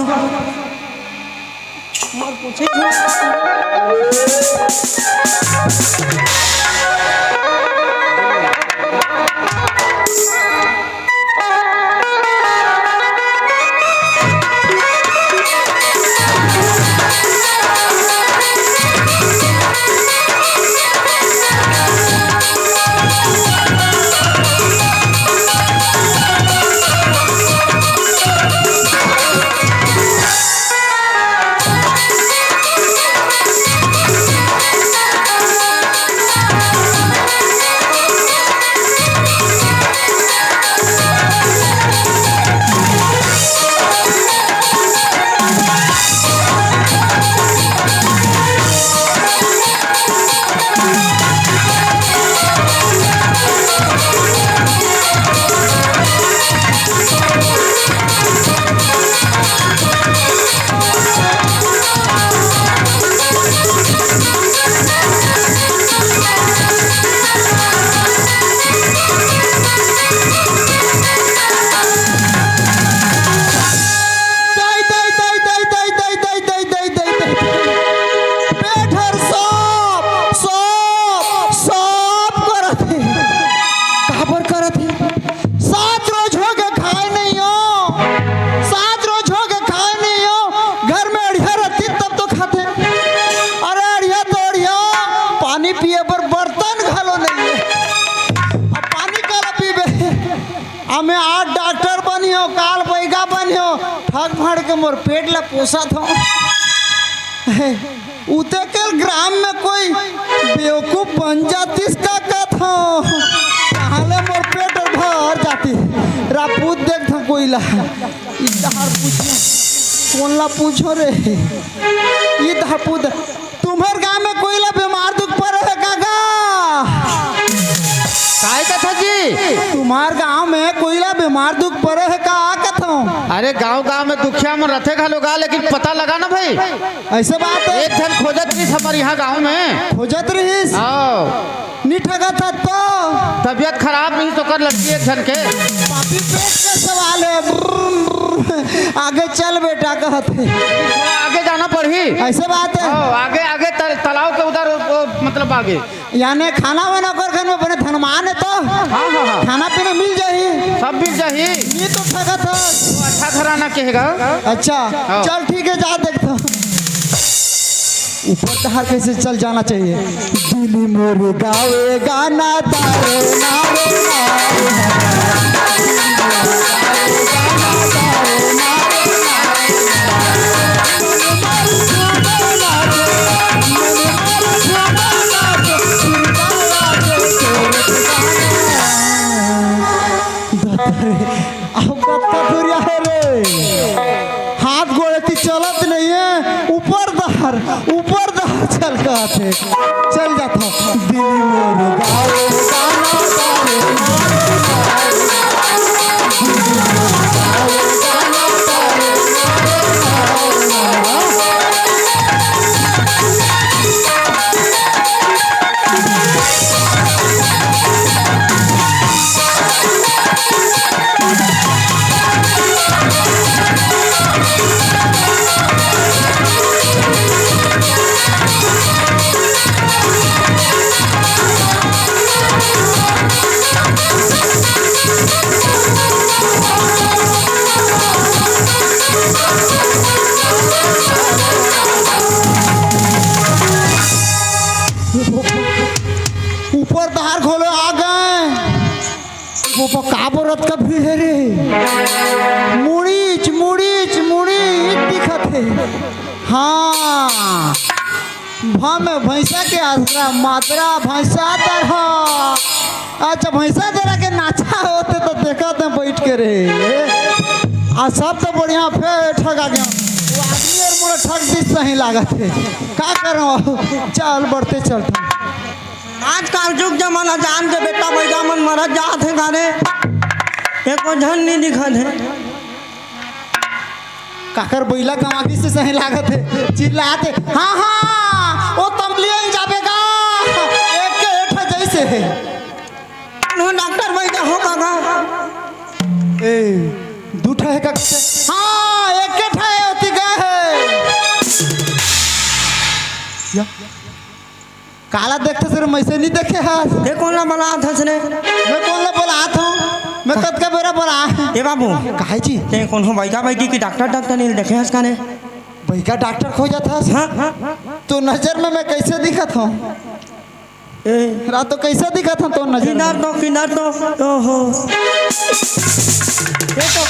दाई, दाई, दाई, दाई। पेट हर सॉप, सॉप, सॉप करत हे। काबर करत हे? सात रोज हो गए खाए नहीं हो, सात रोज हो गए खाए नहीं हो। घर में अड़िया रहती तब तो खाते। अरे अड़िया तो अड़िया, पानी पिए बर बर्तन घलो नहीं है। अब पानी काला पीबे? हमें आज डॉक्टर बनी हो, काल बैगा बनी हो, ठग फाड़ के मोर पेट ला पोसत हो। उते के ग्राम में कोई बेवकूफ बन जातिस का कथो, ताहले मोर पेट भर जातिस। रा पूछ देखथों कोई ला। ई डहर पूछो, कोन ला पूछो रे? ई डहर पूछ। तुम्हर गांव में कोई ला बीमार दुख परे हे का गा? काय कथा जी? तुम्हर गांव में कोई ला बीमार दुख परे हे का कथों? अरे गांव गांव में दुखिया मन रथे घलो गा, लेकिन पता लगा ना भाई। ऐसे बात है। एक झन खोजत रहिस हमर इहाँ गांव में। खोजत रहिस? हाँ। नी ठगत हस तो? तबीयत खराब रहिस ओकर लड़की एक झन के। पापी पेट के सवाल है। ब्रुम, ब्रुम। आगे चल बेटा कहत हे। थोड़ा आगे जाना पड़ही। ऐसे बात है। हाँ, आगे, आगे तल-, तालाब के उधर वो, वो, मतलब आगे। याने खाना वाना ओकर घर में बने धनवान है तो? हाँ, हाँ, हाँ। खाना पीना मिल जाही। सब मिल जाही। ये तो ठगत हस। वो अच्छा घराना के हे गा। अच्छा, हाँ। चल ठीक है, जा देखथों। ऊपर डहर कैसे चल जाना चाहिए। दिल मोर गावे गाना तारे नारे नारे। दत्ता रे, अब कतका दूरिहा हे रे? हाथ गोड़ एती चलत नहीं है, ऊपर डहर, ऊपर डहर चल कहत हे। चल जाथों। दिल मोर गावे गाना तारे नारे नारे। वो का बोलत का भीड़ हे रे? मुड़ीच, मुड़ीच, मुड़ीच दिखत हे। हाँ, भम भैंसा के आसरा, मातरा भैंसा तरह। अच्छा, भैंसा तरह के नाचा होते तो देखत हे बइठ के रे। आ सब तो बढ़िया, फेर ठगा गया। वो आदमी अउ मोला ठग दिस सही लागत हे। का करों? चल, बढ़ते चलत हन। आजकल जुग जमाना जान के बेटा बइगा मन मरत जात हे गाने, एको झन नइ दिखत हे। काकर बइला गंवा गिस सही लागत हे, चिल्लात हे, "हाँ, हाँ, ओ तमलियन जाबे गा, एक के एक ठा जइसे हे।" कोनो डॉक्टर बइगा हो का गा? ए, दू ठा हे का कथे? हाँ, एक के ठा हे, ओती गे हे। या। काला देखथस रे, मइसे नइ देखे हस। ते कोन ला बलात हस रे? मैं कोन ला बलात हँव? मैं कतका बेरा बलाए। ए बाबू। काहे जी? ते कोनो बइगा बइगी के डॉक्टर, डॉक्टर नइ देखे हस का रे? बइगा डॉक्टर खोजत हस? हाँ। तो नजर में मैं कइसे दिखत हँव? ए। रात तो कइसे दिखत हँव तोर नजर में? किनार तो, किनार तो। ओहो। ते तो,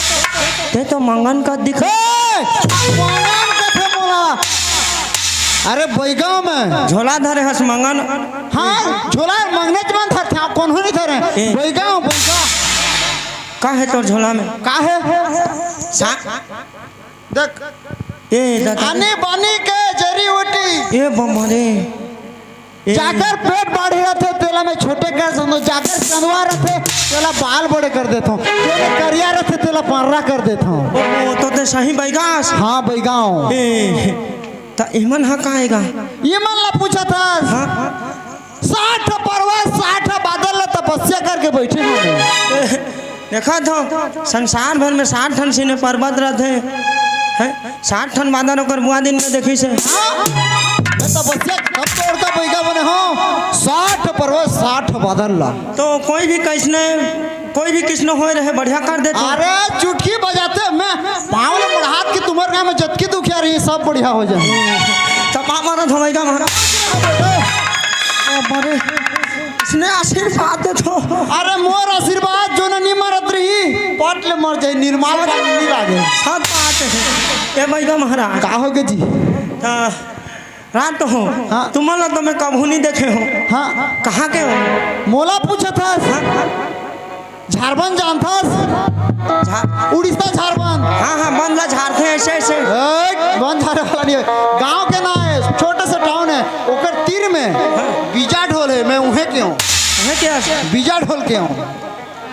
ते तो मंगन कस दिखत। ए! मंगन कथे मोला। अरे बइगा मैं। झोला धरे हस मंगन। हाँ, झोला मंगनेच मन धरथे, कोनो नइ धरे। ए। बइगा, बइगा। का हे तोर झोला में? का हे? सा- देख। ए, दादा। आनी बानी के जड़ी बूटी। ए, बम्मा रे। ए। जाकर पेट बाढ़े रथे, तेला मैं छोटे कर देथँव। जाकर चंदवा रथे, तेला बाल बड़े कर देथँव। जेमे करिया रथे, तेला पर्रा कर देथँव। ओ, तो ते सही बइगास। हाँ, बइगाँव। ए, त इमन ह का आय गा? इमन ला पूछत हस। हाँ। साठ पर्वत, साठ बादर ला तपस्या करके बइठे हवँव। देखत हँव, संसार भर में साठ ठन सिने पर्वत रथे, हैं? साठ ठन बादर ओकर बुआ दिन में देखिस हे। हाँ? मैं तपस्या कब तोर का बइगा बने हँव? साठ पर्वत, साठ बादर ला। तो कोई भी कइसने, कोई भी कइसने होय रहे, बढ़िया कर देथे। अरे, चुटकी बजाते मैं पाँव ले मुड़हात के तुम्हर गाँव में जतकी दुखिया रही, सब बढ़िया हो जाही। त पाँव मारत हँव बइगा महाराज। अरे, इसने आशीर्वाद दे दो। अरे मोर आशीर्वाद जो न नइ मरत रही, पट ले मर जाही, निर्माण का नइ लागे। सत बात हे। ए बइगा महाराज। का होगे जी? त रात हो। हाँ। तुमन ला तो मैं कभू नइ देखे हँव। हाँ। कहाँ के हो? मोला पूछत हस? हाँ। झारबंद जानथस? झा- उड़ीसा झारबंद। हाँ, हाँ, बंद ला झारथे अइसे, अइसे। ए, बंद झारे वाला नइ हे। गाँव के नाँव हे, छोटे से टाउन हे, ओकर तीर में हाँ। बीजा ढोल हे, मैं उहें के हँव। उहें के हस? बीजा ढोल के हँव।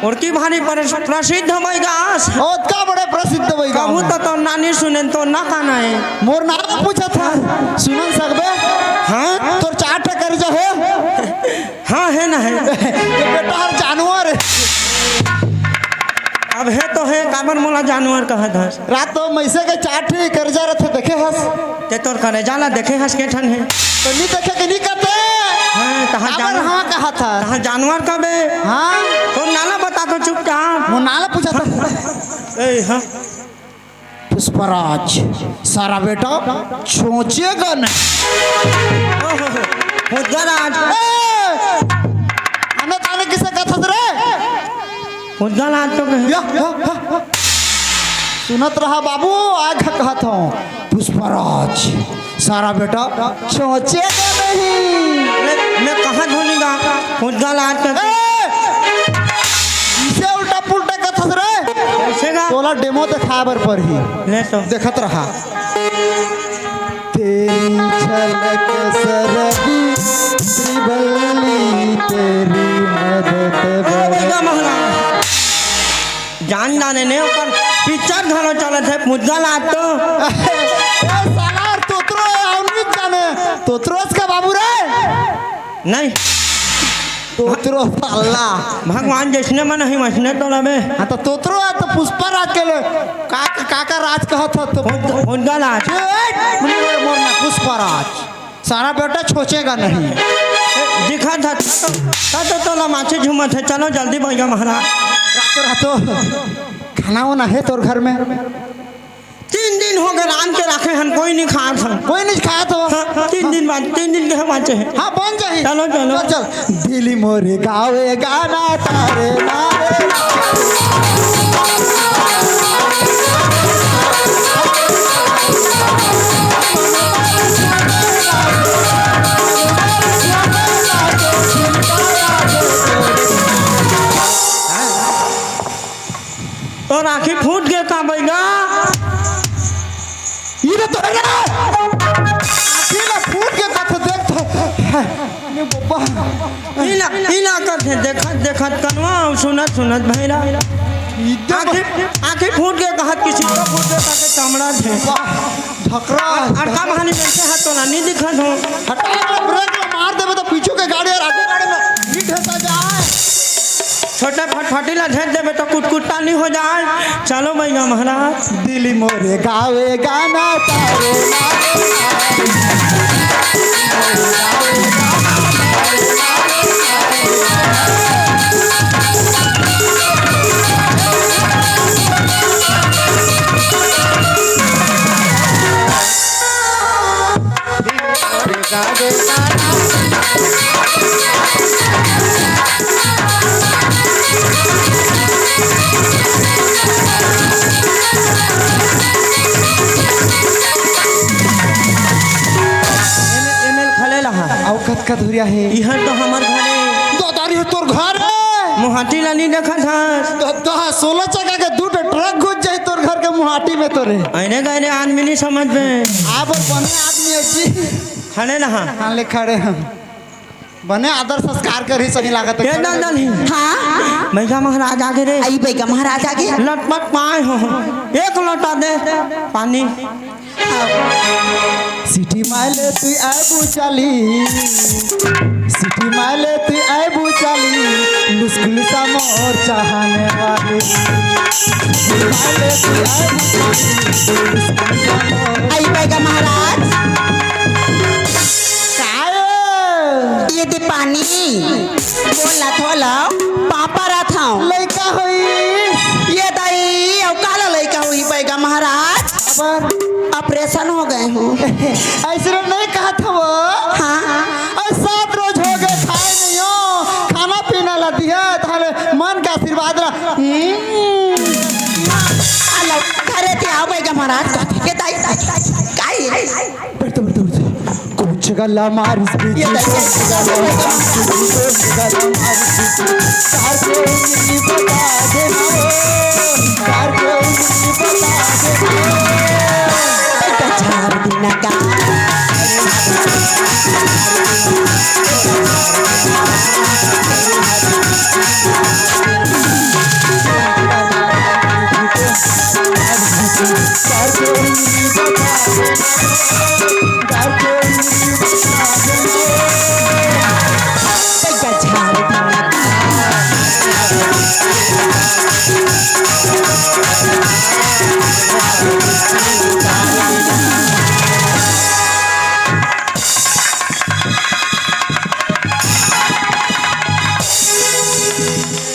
ओतकी भारी पर-, प्रसिद्ध बइगास। ओतका बड़े प्रसिद्ध बइगा। कभू त तोर नानी सुनेन, तोर ना का नाँव हे? मोर नाम पूछत हस, सुनन सकबे? हाँ? तोर चार ठे करेजा हे? हाँ, हे ना हे। ये बेटा हर जानवर हे। अब हे तो हे, काबर मोला जानवर कहत हस? रात तो मइसे के चार ठे करेजा रथे, देखे हस? ते तोर करेजा ला देखे हस के ठन हे? तो नइ देखे के नइ कथे। हाँ, तहाँ काबर जानवर। हाँ कहत हस? तहाँ जानवर कहबे। हाँ। तोर नाला बता तो चुपचाप। मोर नाला पूछत हस। ए, हाँ। पुष्पराज, सारा बेटा छोचे गा नहीं। ओहो, पुष्पराज। ए! आने ताने कइसे कथस रे? पुष्पराज तो कहे। या, या, या, या। सुनत रहा बाबू, आज कहत हँव, पुष्पराज, सारा बेटा छोचे गा नहीं। मैं, मैं कहाँ धोनी गा? पुष्पराज तो ए! इसे उल्टा पुल्टा कथस रे। कइसे गा? तोला डेमो देखाय बर परही। ले तो। देखत रहा। तेरी झलक सरबी श्रीवल्ली, तेरी मदद ए बड़ी बइगा महाराज। जान जाने ने ओकर पिक्चर घलो चलत हे, पुतला लात तो। ए साला, तोतरो हे, अउ नइ जाने। तोतरो अस का बाबू रे? नहीं। तोतरो साला। भगवान जइसने मन हे, वइसने तो लबे। हाँ, त तोतरो हे, त पुष्पा राज के ले। का, का, का राज कहत हस त? पुत-, पुतला राज। ए, ए, मोर ना पुष्पा राज। सारा बेटा छोचे गा नहीं। ए, दिखा था, तो, तो, तो, तोला माछी झूमत हे। चलो जल्दी भइया महाराज। रातो, रातो, खाना वाना हे तोर घर में? तीन दिन हो गए रांध के रखे हन, कोई नहीं खात हन। कोई नहीं खात हो? हाँ, तीन दिन बाद, तीन दिन के हम बाँचे हैं। हाँ, बन जाही। चलो, चलो। चल, चल। दिल मोरे गावे गाना तारे नारे। तोर आँखी फूट गे का बैगा? ई रे तोरे रे। आँखी ला फूट गे का तो देख तो। नहीं बाबा। इला, इला करथे, देखत, देखत कनवा, सुनत, सुनत भैरा। एकदम। आँखी, आँखी फूट गे कहत किसी का फूट गे ताके चमड़ा थे। वाह, ढकरा। अड़का बहानी जैसे हाथ तो नहीं दिखत हो। हटा, ब्रेक ला मार देबे तो पीछू के गाड़ी और आगे गाड़ी में हिट होता जाए। छोटे फटफटी ला झेंट देबे तो कुटकुट्टा नहीं हो जाए। चलो भैया महाराज। दिल मोरे गावे गाना तारे। एमे, एमे खले लहा। अउ कतका धुरिया हे? इहर तो हमर घर हे। दादारी हे तोर घर हे। मुहाटी ला नहीं देखत हस। दादा, सोलह चक्का के दू ठो ट्रक घुस जाही तोर घर के मुहाटी में तोरे। अइने गइने आदमी नहीं समझ में। आप बने आदमी हे जी। खड़े लहा। हाँ, ले खड़े हम। बने आदर संस्कार करही सही लागत हे। ए दादा नहीं। हाँ। बैगा महाराज आगे रे। आई बैगा महाराज आगे। लटपट पाए हो। एक लोटा दे पानी। सिटी माले तू आबू चाली। सिटी माले तू आबू चाली। लुसकुल सा मोर चाहने वाली। सिटी माले तू आबू चाली। लुसकुल सा मोर आई बैगा महाराज। काय? ये दे पानी। बोला थोला, पापा रहा था। लइका होई। ये दाई, अउ काला लइका होई, बैगा महाराज। अबर। ऑपरेशन हो गए हूँ। ऐसे नहीं कहा था वो। हाँ। अरे सात रोज हो गए खाए नहीं हो, खाना पीना ला दिया, ताले मन का आशीर्वाद रहा। हम्म। हाँ, लो, घरे ते आओ, बैगा महाराज। ये दाई, दाई, दाई, दाई। बैठ तो, बैठ तो, बैठ तो। कुछ गला मारिस बीच, ये तो कुछ गला मारिस बीच, कुछ गला मारिस बीच। कार के उंगली बता देना ओ, कार के उंगली बता देना ओ। बेटा झाड़ देना का।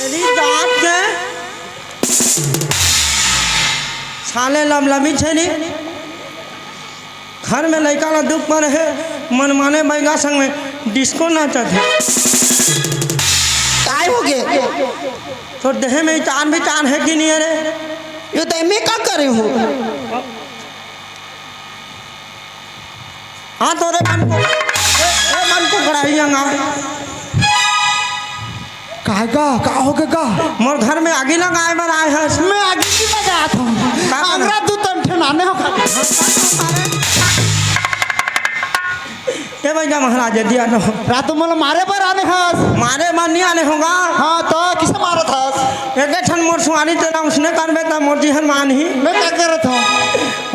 मेरी जात के साले लमलमी छे नी। घर में लइका ला दुख पर हे, मनमाने बैगा संग में डिस्को नाचत हे। काय हो गे? तोर देह में तान भी तान हे कि नहीं हे रे? ये तो मैं का करे हूँ? हाँ, तोरे मन को, ए, ए, मन को कड़ाई अंगा। काय गा? का हो गे गा? मोर घर में आगी लगाए बर आए हस। मैं आगी नहीं लगात हूँ। का करे? हमरा दू तन ठेनाने हो खा। ए बैगा महाराज, दिया तो। रात मोला मारे बर आने हस। मारे बर नहीं आने होगा। हाँ, तो किसे मारत हस? एक ठन मोर सुआरी तेला उसने करबे त मोर जी हर मान ही। मैं का करत हूँ?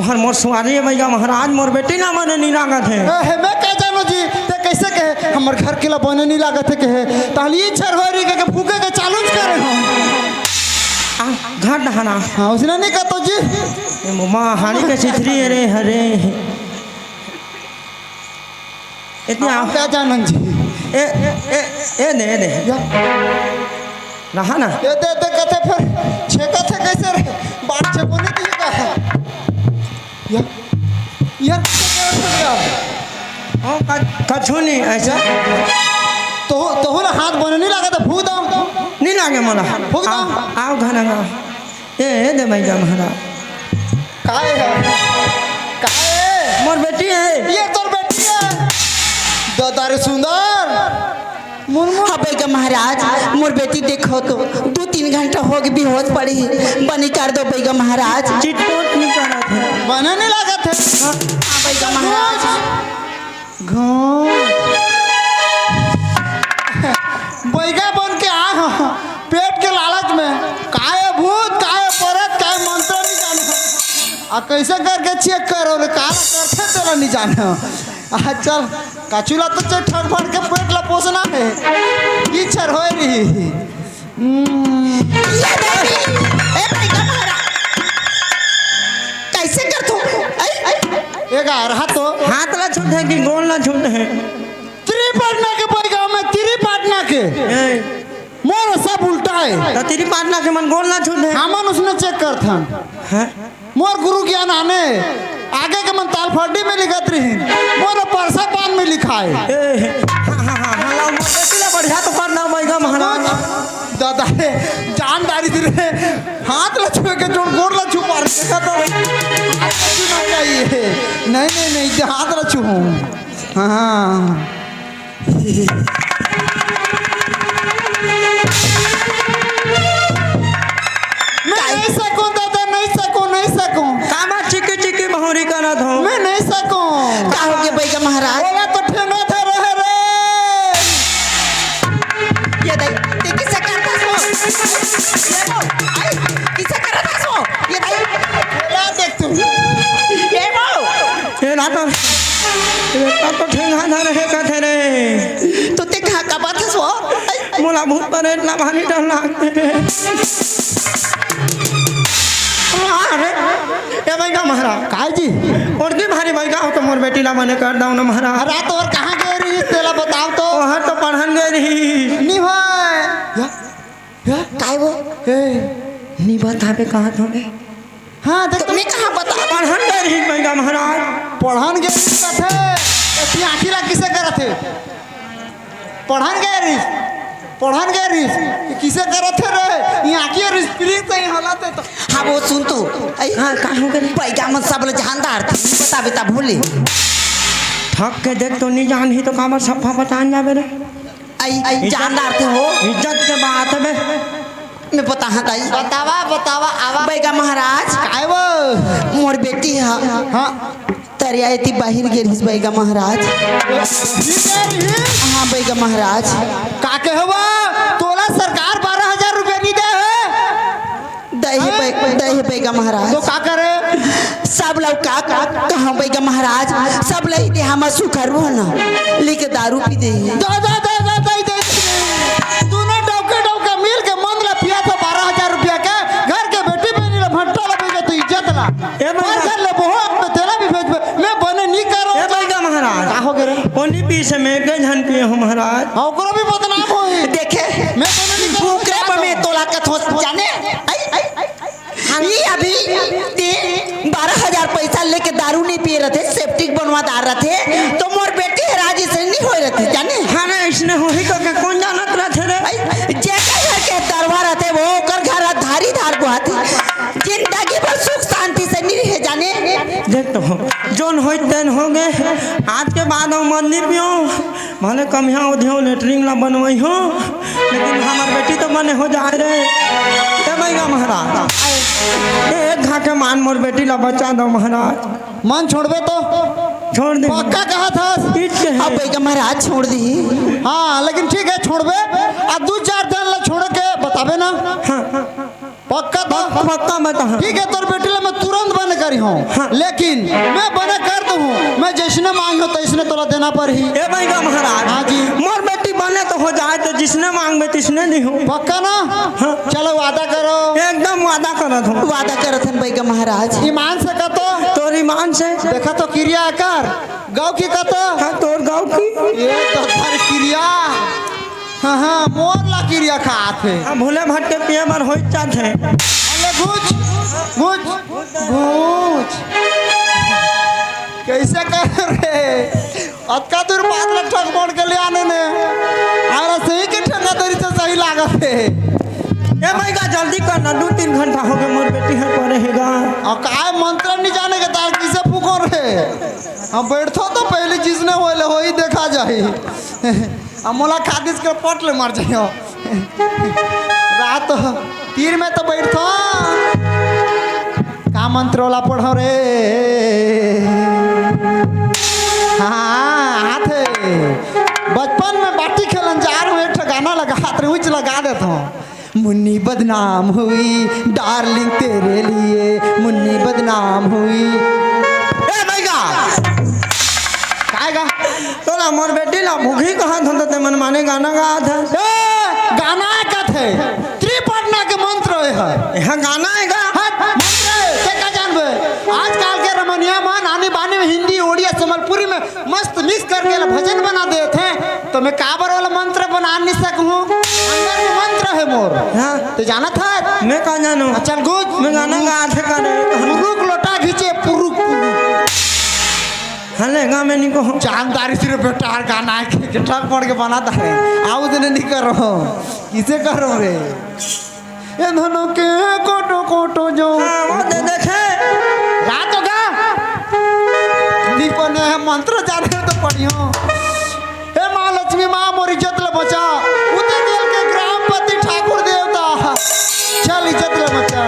ओहर मोर सुआरी हे बैगा महाराज, मोर बेटी ला बने नहीं लागत हे। ए, हे, मैं का जानो जी, ते कैसे कहे, हमर घर के ला बने नहीं लागत हे कहे, ताली छर हो रही के फूके के चालू करे हो। आ, घर डहाना। हाँ, उसने नहीं कहतो जी। ए, ममा, हाड़ी के चिथरी हे रे, हरे। इतनी आप आप क्या जानन जी? ए, ए, ए, ए दे, ए दे। या। रहा ना? ए दे, दे, कहते फिर छेका थे कैसे रे? बात छेको नहीं दिए का? यार, यार, ओ, क-, कछु नहीं ऐसा। तो, तोहू ला हाथ बने नहीं लागत हे, फूक दो। नहीं लागे मोला। फूक दो। आओ, आओ घना गाओ। ए, ए दे भैया महाराज। काय हे? काय हे? मोर बेटी हे। ये तोर बेटी हे? ददा रे सुंदर। मुर्मु। हाँ, बइगा महाराज, मोर बेटी देखो तो, दू तीन घंटा होगे बेहोश पड़ी हे, बने कर दो बइगा महाराज। चिटपोट नहीं करत हे। बने नहीं लागत हे। हाँ, बइगा महाराज। घोंच। बइगा बन के आए हो, पेट के लालच में। काय भूत, काय परत, काय मंत्र नहीं जाने। आ कैसे करके चेक करो रे, काला करथे तेला नहीं जाने। आ चल, कछुला तो चल ठग भर के पेट ला पोसना हे। कीचड़ होए रही। हम्म। ये देख, ए भाई का मारा। कैसे कर तू? ए, ए, ए। एक आ रहा तो। हाथ ला छूट हे कि गोड़ ला छूट हे? त्रिपाटना के भाई गाँव में त्रिपाटना के। ए। मोर सब उल्टा हे। तो त्रिपाटना के मन गोड़ ला छूट हे? हमन उसने चेक करथन। हैं? मोर गुरु ज्ञान आने, आगे के मन तालफड़ी में लिखत रहिन, मोर परसा पान में लिखाए। ए, हाँ, हाँ, हाँ, हाँ, लाओ, मोर बेटी ला बढ़िया तो करना, बइगा महाराज। दादा रे, जान डारी दे रे, हाथ ला छुए के जोड़ गोड़ ला छू पार, देखा तो। हाथ ला छूना चाहिए। नहीं, नहीं, नहीं, हाथ ला छू हूँ। हाँ, हाँ। मैं नहीं सकूं दादा, नहीं सकूं, नहीं सकूं। कामा चिकी चिकी भौरी करत हो। मैं नहीं सकूं। का हो गे बइगा महाराज? ओला तो ठेंगा धरे हे रे। ये दई, ते किसे करत हस वो? ये वो, आई, किसे करत हस वो? ये दई। बोला देख तू। ये वो। ए ना तो, ए ना तो ठेंगा धरे हे कथे रे। तो ते कहाँ का बात हे सो? मोला भूत परेत ला भारी डर लागथे रे। अरे, ए बइगा महाराज। काय जी? और भी भारी बइगा हो तो मोर बेटी ला बने कर दो ना महाराज। अरे तो और कहाँ गए रही तेला बताओ तो। ओहर तो पढ़न गए रही। नहीं भाई। या? या? काय वो? ए। नहीं बताबे कहाँ थोड़े। हाँ, देख तो मैं कहाँ बता, पढ़न गए रहिस बइगा महाराज। पढ़न गए रहिस कथे, ए, तू आँखी ला किसे करत हे? पढ़न गए रहिस, पढ़न गए रहिस, ये किसे करत हे रे? ये आँखी और स्प्रिंग से ही हालत हे तो। हाँ, वो सुन तू, आई, हाँ, का हो गए? बइगा मन सब ले जानदार थे, बता बेटा भोले। ठग के देख तो नहीं जानही तो काबर सफा पहचान जाबे रे। आई, आई, इज्जत, जानदार थे हो। इज्जत के बात हे बे। मैं बताहा ताई। बतावा, बतावा, आवा। बइगा महाराज। काय वो? मोर बेटी हा। हाँ। तरिया एती बाहिर गे रहिस बइगा महाराज। बाहिर गे रहिस? हाँ, बइगा महाराज। का कहे वो? तोला सरकार बारह हजार रुपया नहीं दे हे? दे हे बइ-, दे हे बइगा महाराज। तो का करे? सब लौका का, कहाँ बइगा महाराज, सब लई दे हम सुखर हो ना, लेके दारू पी दे। दा, दा, दा, दा, दा, दा, दा। दोनों डौके, डौके मिल के मन ला पिया था बारह हजार रुपया के, घर के बेटी बहनी ला भट्टा ला बेचे तो इज्जत ला। ए बइगा। और घर ले बहु, तेला भी भेजबे, मैं बने नहीं करो। ए बइगा महाराज। का हो गे रे? ओनी पीसे में के झन पिए हो महाराज। हाँ, ओकरो भी बदनाम होई। देखे, मैं बने नहीं करो। ओकरे पर मैं तोला कथों जाने। आई, आई, आई। ई अभी ते बारह हजार पैसा लेके दारू नहीं पिए रहते, सेप्टिक बनवा दार रहते, तो मोर बेटी हराज इसे नहीं होए रहते, जाने? हाँ ना, इसने होही तो के कौन जानत रहते रे? आई, जेकर घर के दरवा रहते, वो ओकर घर धारी धार बुहाते, जिंदगी भर सुख शांति से नहीं रहे, जाने? देख तो, जोन होई तेन हो गए, आज के बाद हम मत नहीं पियो। भले कमिया उधियो लेटरिन ला बनवाई हो, लेकिन हमार बेटी तो बने हो जाए रे। ए बइगा महाराज, ए, एक घाटे मान मोर बेटी ला बचा दो महाराज। मन छोड़बे तो? छोड़ दे। पक्का कहा था? ठीक है। अब बइगा महाराज छोड़ दी। हाँ, लेकिन ठीक है, छोड़बे। आ दू चार दिन ला छोड़ के बताबे ना। हाँ, हाँ। पक्का तो? पक्का बता। ठीक है, तोर बेटी ला मैं तुरंत बने करी हूँ। हाँ। लेकिन मैं बने कर दूँ, मैं जैसने मांगी हूँ, तैसने तोला देना पड़ही। ए बइगा महाराज। हाँ जी। मोर बेटी बने तो हो जाए, तो जिसने मांगबे, तिसने दी हूँ। पक्का ना? हाँ। चलो, वादा करो। एकदम वादा करत हूँ। वादा करत हन बइगा महाराज। ईमान से कतो? तोर ईमान से। देखा तो किरिया आकर। गाँव की कतो? हाँ, तोर गाँव की। ये तो थारी किरिया। हाँ, हाँ, मोर ला किरिया खात हे। हाँ, भूले भटके पिए बर होई जात हे। अरे घुच, घुच, घुच। ऐसे कर रे, अतका दूर बात ल ठक मोड़ के ले आने ने। अरे सही के ठेकेदारी से सही लागत हे। ए भाई का जल्दी कर ना, दू तीन घंटा हो गए, मोर बेटी हर परे हे गा। अब काय मंत्र नहीं जाने के तार किसे फूको रे। हम बैठो तो पहले जिसने होले होई देखा जाही। अब मुलाकात इसके पट ले मर जाइयो। रात तीर में तो बैठो। का मंत्र वाला पढ़ो रे? हाँ, हाथ है। बचपन में बाटी खेलन जा रहे, एक ठो गाना लगा, हाथ रे उच लगा देत हूँ। मुन्नी बदनाम हुई, डार्लिंग तेरे लिए मुन्नी बदनाम हुई। ए भाई का? काय गा? तोला मोर बेटी ला भूखी कहा था, तो ते मन माने गाना गा था। ए, गाना है कथे? त्रिपटना के मंत्र है। यहाँ गाना है गा? हट, मंत्र है, ते का जानबे? आजकल के रमनिया मन आनी बानी में हिंदी, ओडिया, संबलपुरी में मस्त मिक्स करके ला भजन बना देत हे, तो मैं काबर वाला मंत्र बना नहीं सकूं? अंदर में मंत्र है मोर। हाँ। तो जानत है? मैं का जानूं? हाँ, चल गुज। मैं गाना गा थे का नहीं? पुरुक लोटा खींचे, पुरुक, पुरुक। हाँ, ले गा मैं नहीं कहूं। जानदारी सिर्फ बेटा हर गाना है कि, कि ठक पड़ के बना है। आओ दिन नहीं करो। किसे करो रे? ए धन के कोटो कोटो जो। हाँ, वो दे देखे। रात होगा। दीपन है मंत्र जाने तो पढ़ियो। हे माँ लक्ष्मी, माँ मोर इज्जत ल बचा। उते गेल के ग्रामपति ठाकुर देवता। चल इज्जत ल बचा।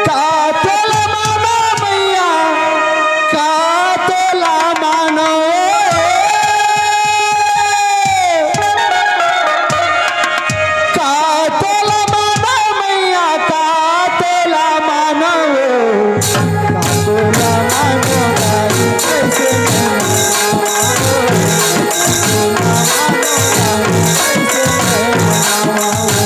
का तोला मानो मैया, का तोला मानो। का तोला मानो मैया, का तोला मानो। का तोला मानो दाई, कैसे मैं मनाऊं?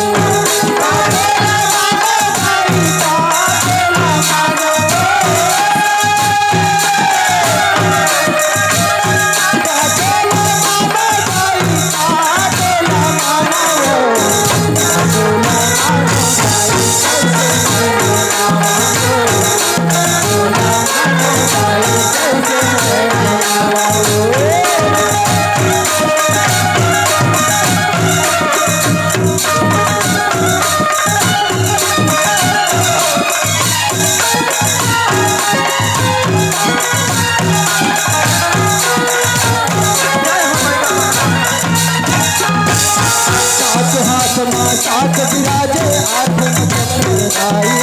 सात हाथ मा सात विराजे, आठ मुख चक्र आई,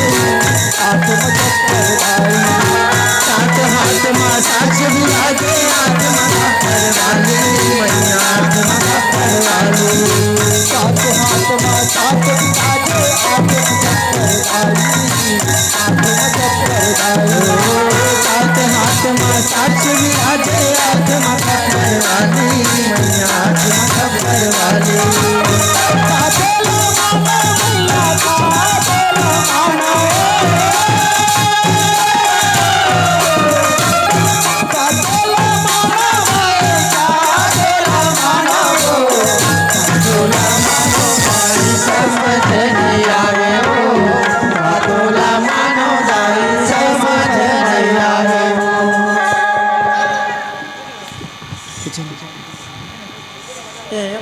आठ मुख चक्र आई। सात हाथ मा सात विराजे, आठ मुख चक्र वाली मैया, आठ मुख चक्र वाली। सात हाथ मा सात विराजे, आठ मुख चक्र आई। सात हाथ मा सात विराजे, आठ मुख चक्र वाली मैया, आठ मुख चक्र वाली। ए,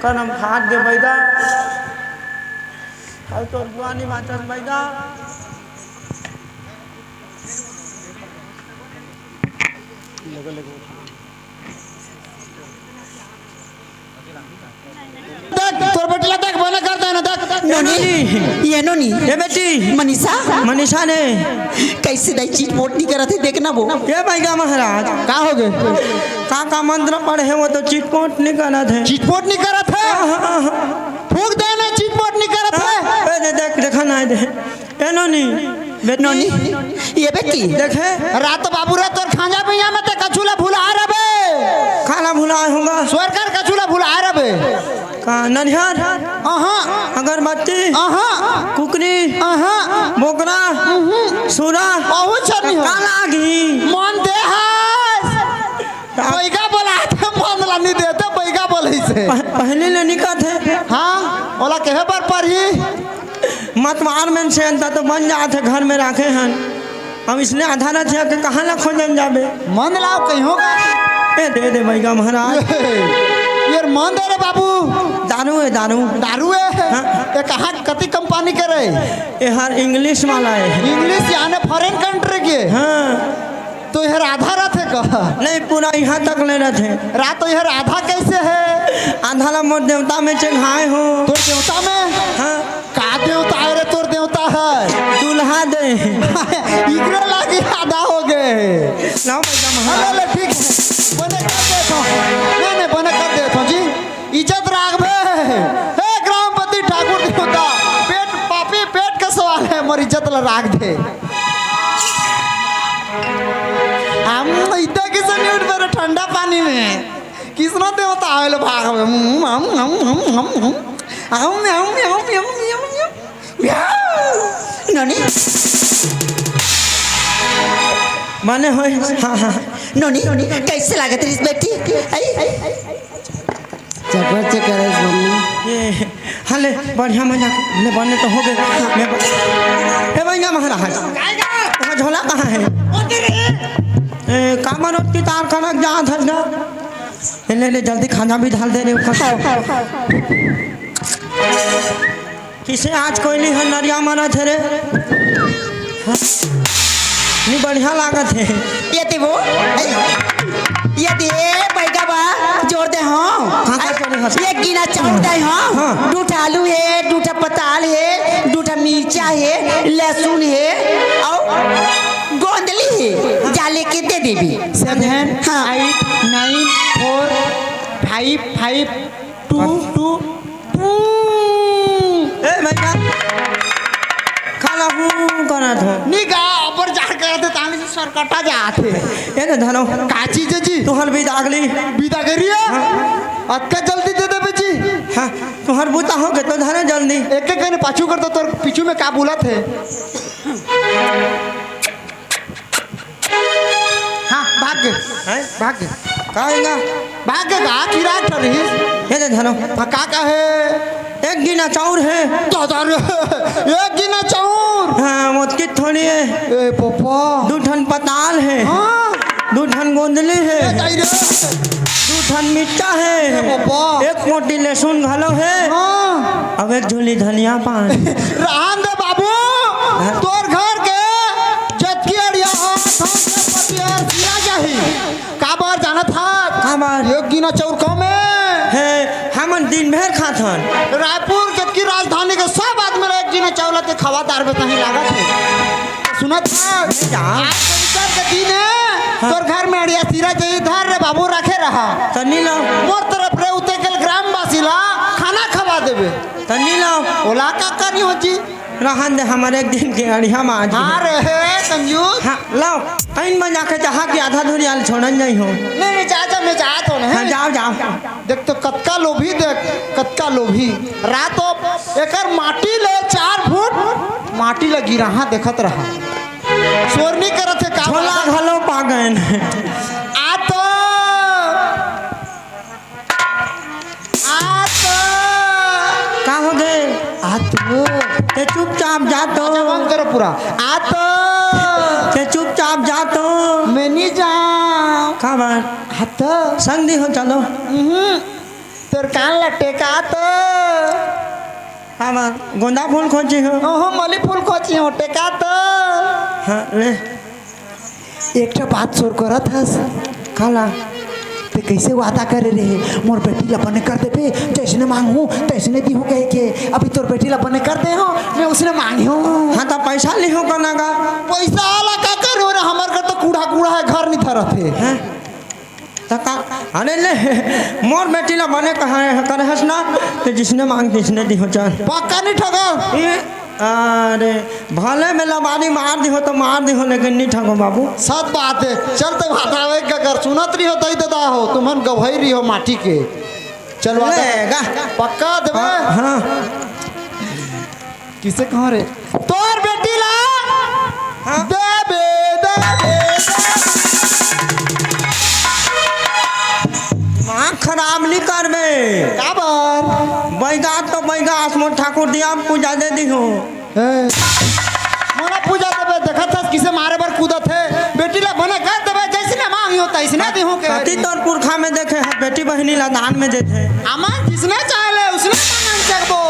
करम फाट दे बैदा। अउ तोर बुआ नहीं बाचस बैदा। देख, तोर बेटी ला देख, मना करता है ना, देख। नोनी, ये नोनी। ए बेटी। मनीषा? मनीषा ने। कैसे दाई चिटपोट नहीं करत हे, देखना वो। ए भाई का महाराज। का हो गए? का, का मंत्र पढ़े हे, वो तो चिटपोट नहीं करत हे। चिटपोट नहीं करत हे? हाँ, हाँ, हाँ। फूंक दे ना, चिटपोट नहीं करत हे। हाँ, ए, दे, देख, देखा ना, दे। ए नोनी, बेटी। नोनी, ये बेटी। देखे? रात बाबू रे तोर खांजा बिया में ते कछू ला भुला रबे। काला भुलाए होगा? स्वर्गर कछू ला भुला रबे। का ननिहार? अहाँ। अगरबत्ती? अहाँ। कुकरी? अहाँ। बोकरा? उहुं। सूरा? बहुत छनी हो। का लागी? मन दे हास। बैगा बोला थे, मन ला नहीं देते, बैगा बोले से। पह-, पहले ले निकल थे। हाँ, बोला कहे पर पर ही। मतवार में से अंता तो बन जात हे, घर में राखे हन। अब इसने आधा रात के कहाँ ला खोजन जाबे? मंद लाव कहीं होगा। ए, दे दे भैया महाराज। यार मंद हे रे बाबू। दारू हे, दारू। दारू हे? हाँ। ये कहाँ, कति कंपनी के रे? ये हर इंग्लिश वाला हे। इंग्लिश यानी फॉरेन कंट्री के? हाँ। तो ये आधा रात हे का? नहीं, पूरा यहाँ तक ले रहे थे। रात तो ये आधा कैसे हे? आधा ला मोर देवता में चढ़ाए हो। तोर देवता में? हाँ। का देवता हे रे, तोर देवता हे? दूल्हा दे। इकरे लागी आधा हो गए। लाओ भैया महाराज। अरे ले, ठीक हे, बने कर देत हों। नहीं, नहीं, बने कर देत हों जी। इज्जत राखबे। हे ग्रामपति ठाकुर देवता, पेट, पापी पेट के सवाल हे, मोर इज्जत ला राख दे। हम इतना किसे नहीं उठ पा रहे ठंडा पानी में। किसना देवता आवे लो भाग में। हम, हम, हम, हम, हम, हम। हम, हम, हम, हम, हम, हम, हम। म्याऊ। नोनी। माने होय। हाँ, हाँ। नोनी, कैसे लागत रहिस बेटी? आई, आई, आई। जबर से करे मम्मी। ये, हाँ ले, बढ़िया मजा ले, बने तो हो गए। मैं ब-, ए भैया महाराज, वहाँ झोला कहाँ हे? ए, कामन ओतकी तार कनक जात हस ना? ए, ले, ले, जल्दी खाना भी डाल दे रे ऊपर। किसे आज कोयली ह नरिया मरत हे रे? हाँ? नहीं बढ़िया लागत हे। ये ते वो, ये ते बैगा बा, जोर दे हाँ। हाँ, का करे हस? एक गिना चाउर दे हाँ। हाँ। दू ठा आलू हे, दू ठा पताल हे, दू ठा मिर्चा हे, लहसुन हे, अउ गोंदली हे, जा लेके दे देबे। Seven, हाँ। Eight, nine, four, five, five, two, two, ए भैया, खाला हूँ करत हो। नी गा, अबर जाड़ करत हे, तानी से सरकटा जात हे। ए ना धनो। का चीज हे जी? तुहर बिदागली। बिदागरी हे? हाँ। अतका जल्दी दे देबे जी। हाँ, तुहर बूता हो गे तो धनो जल्दी। एक एक कने पाछू कर तो तोर पीछू में का बोलत हे? हाँ, भाग गे। हैं? भाग गे। का होइगा? भाग गे, का किरात रहिस? ये दे धनो। हाँ, का, का हे? एक गिना चाउर हे। दादा रे, एक गिना चाउर? हाँ, ओतकी थोड़ी हे। ए, पप्पा। दू ठन पताल हे। हाँ। दू ठन गोंदली हे। ए, दाई रे। दू ठन मिर्चा हे। ए, पप्पा। एक पोटी लहसुन घलो हे। हाँ। अब एक झोली धनिया पान। रहन दे बाबू, हाँ? तोर घर के जतकी अड़िया हो, सबके पति हर सिरा जाही। काबर जानत हस? काबर? एक गिना चाउर कम हे। हे, हमन दिन भर खाथन। रायपुर जतकी राजधानी के सब आदमी ला एक गिना चाउर ला ते खवा दार बताही लागत हे। सुनत हस? जा। आज शनिचर के दिन हे, हाँ। तोर घर में अड़िया सिरा जाही, धर रे बाबू, रखे रहा। तनी ला। मोर तरफ रे उते के ग्रामवासी ला खाना खवा देबे। तनी लाव। ओला का करनी हो जी? रहन दे, हमर एक दिन के अड़िया म आज। हाँ रे, हे कंजूस। हाँ, लाव। अइन म जाके चाहा कि आधा धुरी आल छोड़न जाई हो। नहीं, नहीं, जा, जा, मैं जात हों ना। हाँ, जाव, जाव। देख तो कतका लोभी, देख, कतका लोभी। रात हो, एकर माटी ले चार फुट, माटी ले गिराहा देखत रहा। सोरनी करत हे का? झोला घलो पा गए न। आ तो आ तो। का हो गे? आ तो। ते चुपचाप जा तो। अच्छा, बंद करो पूरा। आ तो। ते चुपचाप जा तो। मैं नहीं जाऊँ। का बात? आ तो। संग दी हो, चलो। हम्म। तोर कान ला टेका तो। का बात? गोंदा फूल खोजी हो? ओहो, मली फूल खोजी हो, टेका तो। हाँ, ले। एक ठो बात सोर करत हस। काला? ते कैसे वादा करे रहे, मोर बेटी ला बने कर देबे, जैसने मांगहूँ, तैसने दिहूँ कहे के। अभी तोर बेटी ला बने कर दे हो, मैं उसने मांगी हूँ। हाँ, त पैसा लिहूँ का ना गा? पैसा आला का कर हो रे, हमर घर तो कूड़ा कूड़ा हे, घर नहीं धरत हे। हैं? त का? अरे ले, मोर बेटी ला बने कहा है, करे हस ना, ते जिसने मांग तिसने दिहूँ चल। पक्का नहीं ठगो? ए, अरे, भले में लबारी मार दिहूँ तो मार दिहूँ, लेकिन नहीं ठगो बाबू। सत बात हे। चल तो भातावे गगर सुनत रही हो, दई ददा हो, तुमन गवई रही हो माटी के। चल वादा। ले गा। पक्का देबे? हाँ, हाँ। किसे कहा रे? तोर बेटी ला हाँ। देबे, देबे, देबे। दिमाग खराब नहीं करबे। काबर? बैगा तो बैगा, आसमन ठाकुर दिया पूजा दे दिहूँ। ए, मोला पूजा देबे, देखत हस किसे मारे बर कूदत हे। बेटी ला बने कर देबे, जइसने मांगी हो तइसने दिहूं के। कति तोर पुरखा में देखे हस बेटी बहिनी ला दान में देथे। अमन जिसने चाह ले, उसने मांग सकबो।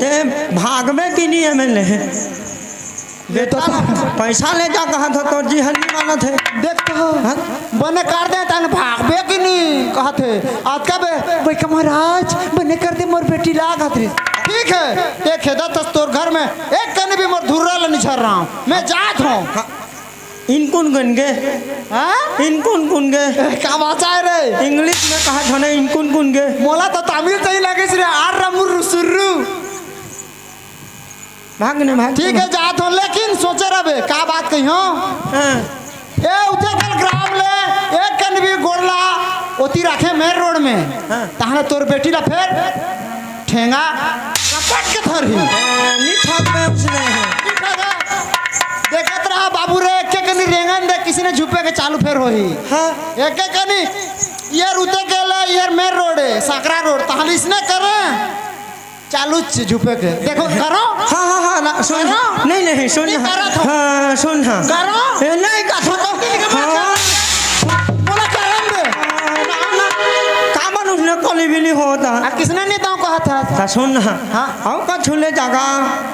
ते भागबे कि नहीं एमे ले? बेटा, पैसा ले जा कहत हो, तोर जी हर नहीं मानत हे। देख तो, हाँ? बने कर दे तन भागबे कि नहीं कहत हे। आज का बे, भाई का महाराज, बने कर दे मोर बेटी ला कहत रे। ठीक है, ये खेदत हस तोर घर में, एक कनी भी मोर धुर्रा ला नहीं झर रहा हूँ। मैं जात हूँ। हाँ, इनकुन गुन गे। हाँ? इनकुन गुन गे। का भाषा है रे? English में कहा था ना, इनकुन गुन गे। मोला तो तमिल सही लगे रे, आर रमुर सुर्रू। भाग ने भाग। ठीक है, जात हो, लेकिन सोचे रहबे, का बात कही हो? हाँ। ए, उठे कल ग्राम ले, एक कन भी गोड़ला, ओती रखे main road में। हाँ। तहने तोर बेटी ला फेर ठेंगा रपट के धरही। हाँ, नहीं ठग में उसने। नहीं ठगा। देखत रहा बाबू रे, एक एक कनी रेंगन दे, किसी ने झुपे के चालू फेर होही। हाँ। एक एक कनी, ये रुते के ले, ये main road है, सकरा road, तहने इसने करे। चालू छ-, झुपे के। देखो, करो। हाँ, हाँ, हाँ, ना, सुन। करो। नहीं, नहीं, सुन नहीं ना। करा था। हाँ, सुन ना। करो। ए, नहीं, का था तो। हाँ। बोला, करो रे। ना, ना, का मन उसने कली बिली होता। आ, किसने नहीं तो कहा था? ता सुन ना। हाँ। आओ का छूले जागा।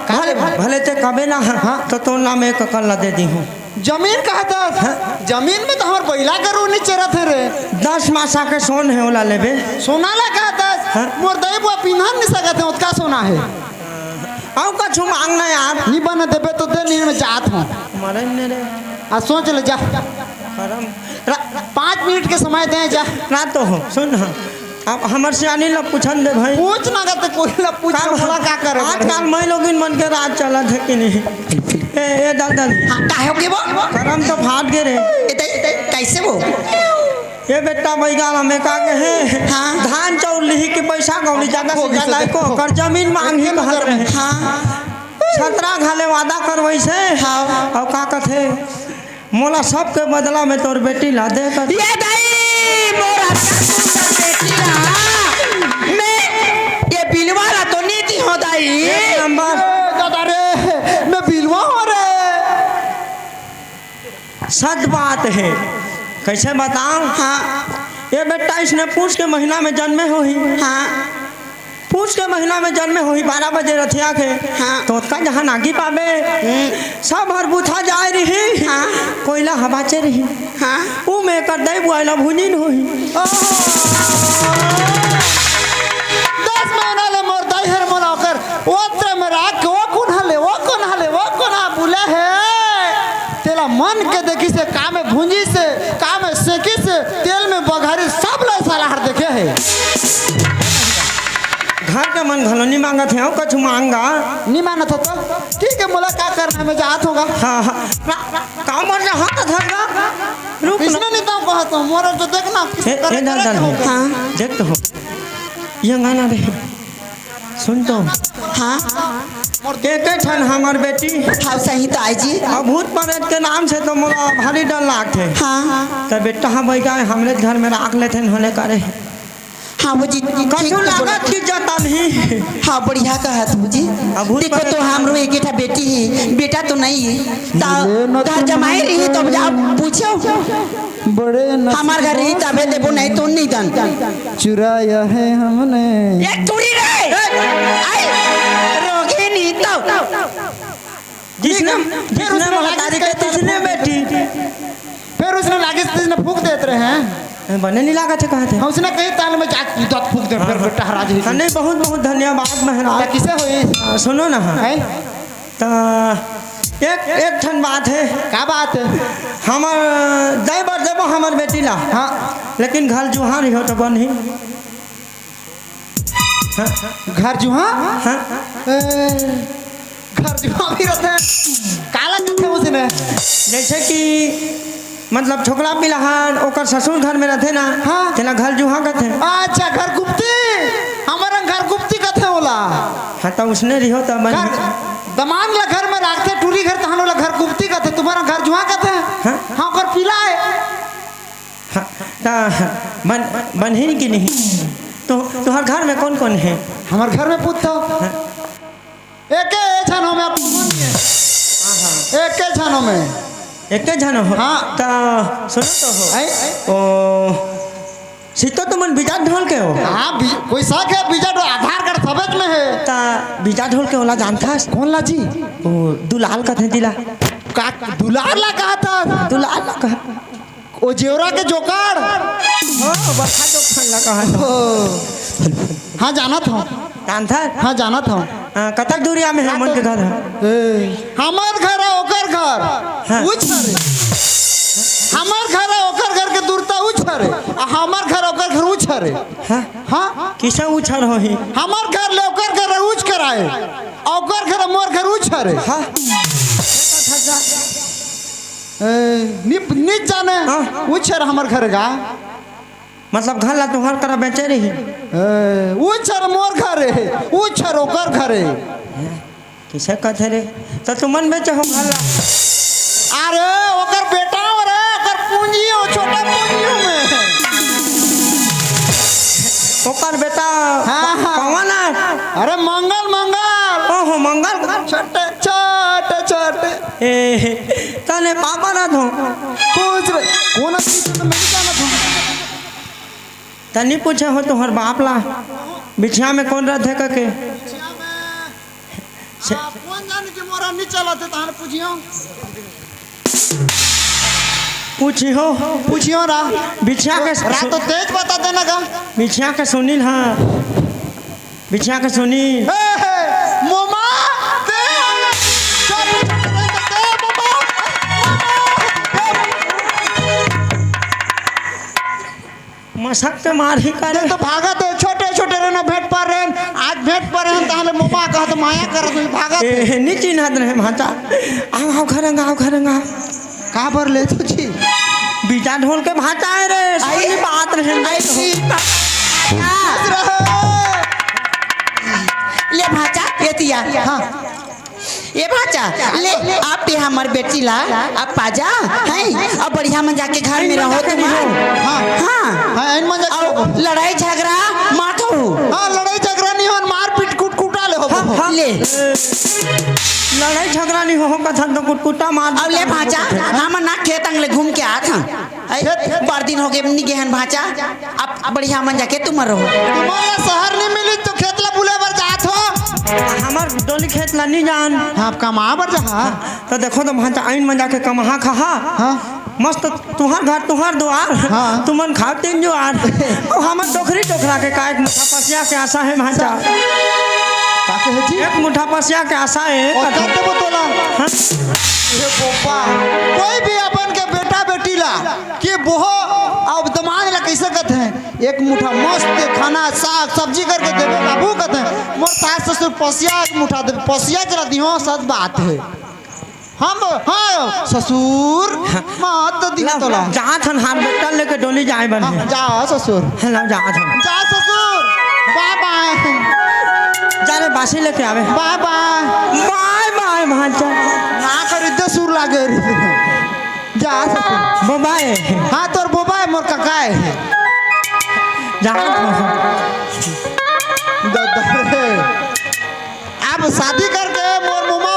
का भले, ले? भले ते कबे ना। हाँ। तो तोर नाम एक कल्ला दे दी हूँ। जमीन कहत हस? हाँ? जमीन में तो हमर बइला गरू नहीं चरत हे रे। दस मासा के सोन है, ओला लेबे? सोना ला कहत हस? हाँ? मोर दाई बुआ पिन्हन नहीं सकत हे, ओतका सोना है। अउ कछु मांग ना यार। नहीं बने देबे तो दे, नहीं मैं जात हूँ। मरे ने रे। आ सोच ले जा। करम। रा-, पाँच मिनट के समय दे जा। ना तो हो, सुन हाँ। अब हमर सियानी ला पूछन दे भाई। पूछ ना करते कोई ला पूछ का ना, भला का करे? आजकल मैं लोगिन मन के राज चलत है कि नहीं? ए, ए, दल, दल। हाँ, का हो गे वो? करम तो फाट गे रे। ए, तै-, तै-, कैसे वो? ए बेटा, बैगाल हमें का कहे? हाँ। धान चाउर लिही के पैसा कौड़ी ज्यादा से ज्यादा को कर जमीन मांगी कहत रहे। हाँ। सतरा घाले वादा करवइसे। हाँ। अउ का कथे? मोला सबके बदला में तोर बेटी ला दे कर। ये दाई, मोर अतना सुंदर बेटी ला मैं ये बिलवा ला तो नहीं दी हो दाई। एक नंबर। ए, दादा रे, मैं बिलवा हो रे। सच बात है। कैसे बताऊं? हाँ। ये बेटा इसने पूछ के महीना में जन्मे होही। हाँ। पूछ के महीना में जन्मे होही, बारह बजे रथिया के। हाँ। तो ओतका जहाँ नागी पाबे, हम्म। सब हर बुथा जाए रही, हाँ। कोयला हबाचे रही। हाँ। ऊ में कर दई बुआइला भुंजिन होही। ओहो। दस महीना ले मोर दाई हर मोला ओकर ओतरे में राख के, ओ कोन हले, ओ कोन हले, ओ कोन हा बुले हे। तेला मन के देखिसे, का में भुंजिसे, का में सेकिसे, तेल में बघारी, सब ला सलाह देखे हे। घर के मन घलो नहीं मांगत हे, अउ कछु मांगा। नहीं मानत हो तो ठीक है, मोला का करना, मैं जात होगा। हाँ, हाँ। का, का, का मर जा, हाँ, तो धर ना। रुक ना। इसने नहीं तो कहा तो, मोर तो देखना, किस ए, तरह ए, डाल, डाल। होगा। हाँ। देख तो हो। ये गाना रे। सुन तो। हाँ। एक ठन हमर बेटी। हाँ, सही तो आई जी। अब भूत प्रेत के नाम से तो मोला भारी डर लागथे। हाँ। त बेटा, हाँ, भाई, का हमरे घर में राख लेथे, होने करे। हाँ, वो जी, ठीक कछु तो बोला। लागत ही जाता नहीं। हाँ, बढ़िया कहा तू जी। अब भूत देखो प्रेत तो हमरो एक ठा बेटी है, बेटा तो नहीं है। ता, ये न ता तुम जमाई रही तो अब जाओ पूछो। बड़े नसीब हमार घर रही तबे देबो, नहीं तो नहीं दन। चुराया है हमने। एक टूरी रे। आई। रोगे नहीं तो। जिसने, फिर जिसने उसने महतारी के तिसने बेटी। फिर उसने लागे से तिसने फूंक देत रहे हैं। बने नहीं लागा थे, कहा थे। हाँ, उसने कही ताल में जाके दत फूंक दे, फिर हाँ। बेटा हरा जी। हाँ, नहीं, बहुत, बहुत धन्यवाद महाराज। तो किसे हुई? आ, सुनो ना, हाँ। हैं? त एक, एक ठन बात है। का बात है? हमर दई बर देबो हमर बेटी ला। हाँ। लेकिन घर जुहार हो तो बनही। हाँ। घर जुहा? हाँ। ए, घर जुहा भी रहते हैं। काला कथे उसने? जैसे कि मतलब छोकरा पिलाहार ओकर ससुर घर में रहथे ना, हाँ। तेला घर जुहा कथे। अच्छा, घर गुप्ती। हमारा घर गुप्ती कथे ओला। हाँ, तो उसने रिहो तो बन घर, दमान ला घर में राखथे, टूरी घर तहन ओला घर गुप्ती कथे, तुम्हारा घर जुहा कथे। हाँ। हाँ, ओकर पिला है। हाँ, ता बन, बनही कि नहीं? तो तुहर घर में कौन कौन है? हमार घर में पूछ तो। हाँ। एके झन हो मैं, एके झन हो मैं। एके झन हो? हाँ। त सुनो तो हो। हैं? ओ, सितो तुमन बिजट ढोल के हो? हाँ, बी-, कोई शक है? बिजट आधार कार्ड सबेच में है। त बिजट ढोल के ओला जानथस? कौन ला जी? ओ, दुलाल कथे दिला। का दुलाल ला कहा था? दुलाल ला कहा। ओ जेवरा के जोकड़। हो, बड़का जोकड़ ला कहा था। ओ। हाँ, जानत हूँ। जानथस? हाँ, जानत हूँ। हाँ, कतक दूरिया में हमन के घर है? ए, हमर घर है, ओकर घर। हाँ। उछ हरे। हमर घर है, ओकर घर के दूरता उछ हरे। आ हमर घर, ओकर घर उछ हरे। हाँ? हाँ? किसे उछ हर होही? हमर घर ले ओकर घर उछ कराए। आ ओकर घर, मोर घर उछ हरे। हाँ। ए, नि, नि जाने। हाँ। उछ हर हमर घर गा। मतलब घर ला तुहर करा बेचे रही? ए, उछ हर मोर घर है, उछ हर ओकर घर है। किसे कथे रे? त तुमन बेचे हो घर ला? अरे, ओकर बेटा हो रे, ओकर पूंजी हो, छोटा पूंजी हो में। ओकर बेटा हाँ, हाँ। कौन है? अरे, मंगल, मंगल। ओहो, मंगल। छोटे, छोटे, छोटे। ए, तने पापा ना थो। पूछ रे, कौन है? मैं नहीं जानत हूँ। तनी पूछे हो तुहर बाप ला, बिछिया में कौन रथे कके? से- आप कौन जाने कि मोरा नहीं चलत है, तहन पूछियो। पूछियो। पूछियो रा। बिछिया के रा तो तेज बता देना का। बिछिया के सुनील, हाँ। बिछिया के सुनील। हे, हे, मोमा, दे, दे, मोमा, मसक के मार ही करे। तो भागत है, छोटे छोटे रहना भेंट पर रहन, आज भेंट पर रहन, ताहले मोमा कहत माया करत हुई भागत है। ए, नी चिन्हत रहे भांचा। आओ, आओ, घर अंगा, आओ, घर अंगा। का बर ले तुझी? बीजा ढोल के भांचा है रे, आई, सुनी बात रहे। आई, खुश रहो। ले भांचा, ये दिया। हाँ। ए भांचा, ले, आप ते हमर बेटी ला, आप पाजा, हैं? अब बढ़िया मन जाके घर में रहो तुम, हाँ? हाँ। हाँ। हाँ, इन मन जाके और रहो। लड़ाई झगड़ा मत हो। हाँ, लड़ाई झगड़ा नहीं हो, मारपीट कूट कूटा ले हो। हाँ, हाँ। ले। लड़ाई झगड़ा नहीं हो, कथन तो कुटकुटा मार अब ले देता। भांचा, हम ना खेत अंगले घूम के आत हन। ऐ, खेत, खेत। बड़ दिन हो गए, नहीं गए हन भांचा। अब बढ़िया मन जाके तुम रहो। तुम्हारा शहर नहीं मिली तो खेत ला बुले बर जात हो। हमार डोली खेत ला नहीं जान। हाँ, आप कमा बर जा। हाँ। तो देखो तो भांचा आइन मन जाके कमाहा खाहा। हाँ। मस्त तुहार घर तुहार दुआर। हाँ। तुमन खाओ तीन जुआर। ओ हमर डोकरी डोकरा के का एक मुठा पसिया के आशा है भांचा। का कहे जी? एक मुठा पसिया के आशा है। और कब देबो तोला? हाँ। ये बोपा, कोई भी अपन के बेटा बेटी ला कि बोहो, अब दमाद ला कैसे कहते हैं? एक मुठा मस्त खाना, साग सब्जी करके देवे बाबू, कहते हैं मोर सास ससुर पसिया एक मुठा देवे, पसिया जरा दिहो, सच बात है। हम, हाँ ससुर, हाँ। मत दिहो लाओ, तोला। जात हन हाथ में टल लेके डोली जाए बन हाँ, है। जा ससुर। है, लाओ, जात हन। जा ससुर, बाय बाय। जा रे, बासी लेके आवे। बाय बाय। बाय बाय भांचा। ना कर इधर सुर लागे रे। जा ससुर। बोबाए। हाँ, तोर बोबाए, मोर ककाए। जा। द-, द-, अब शादी करके मोर मुमा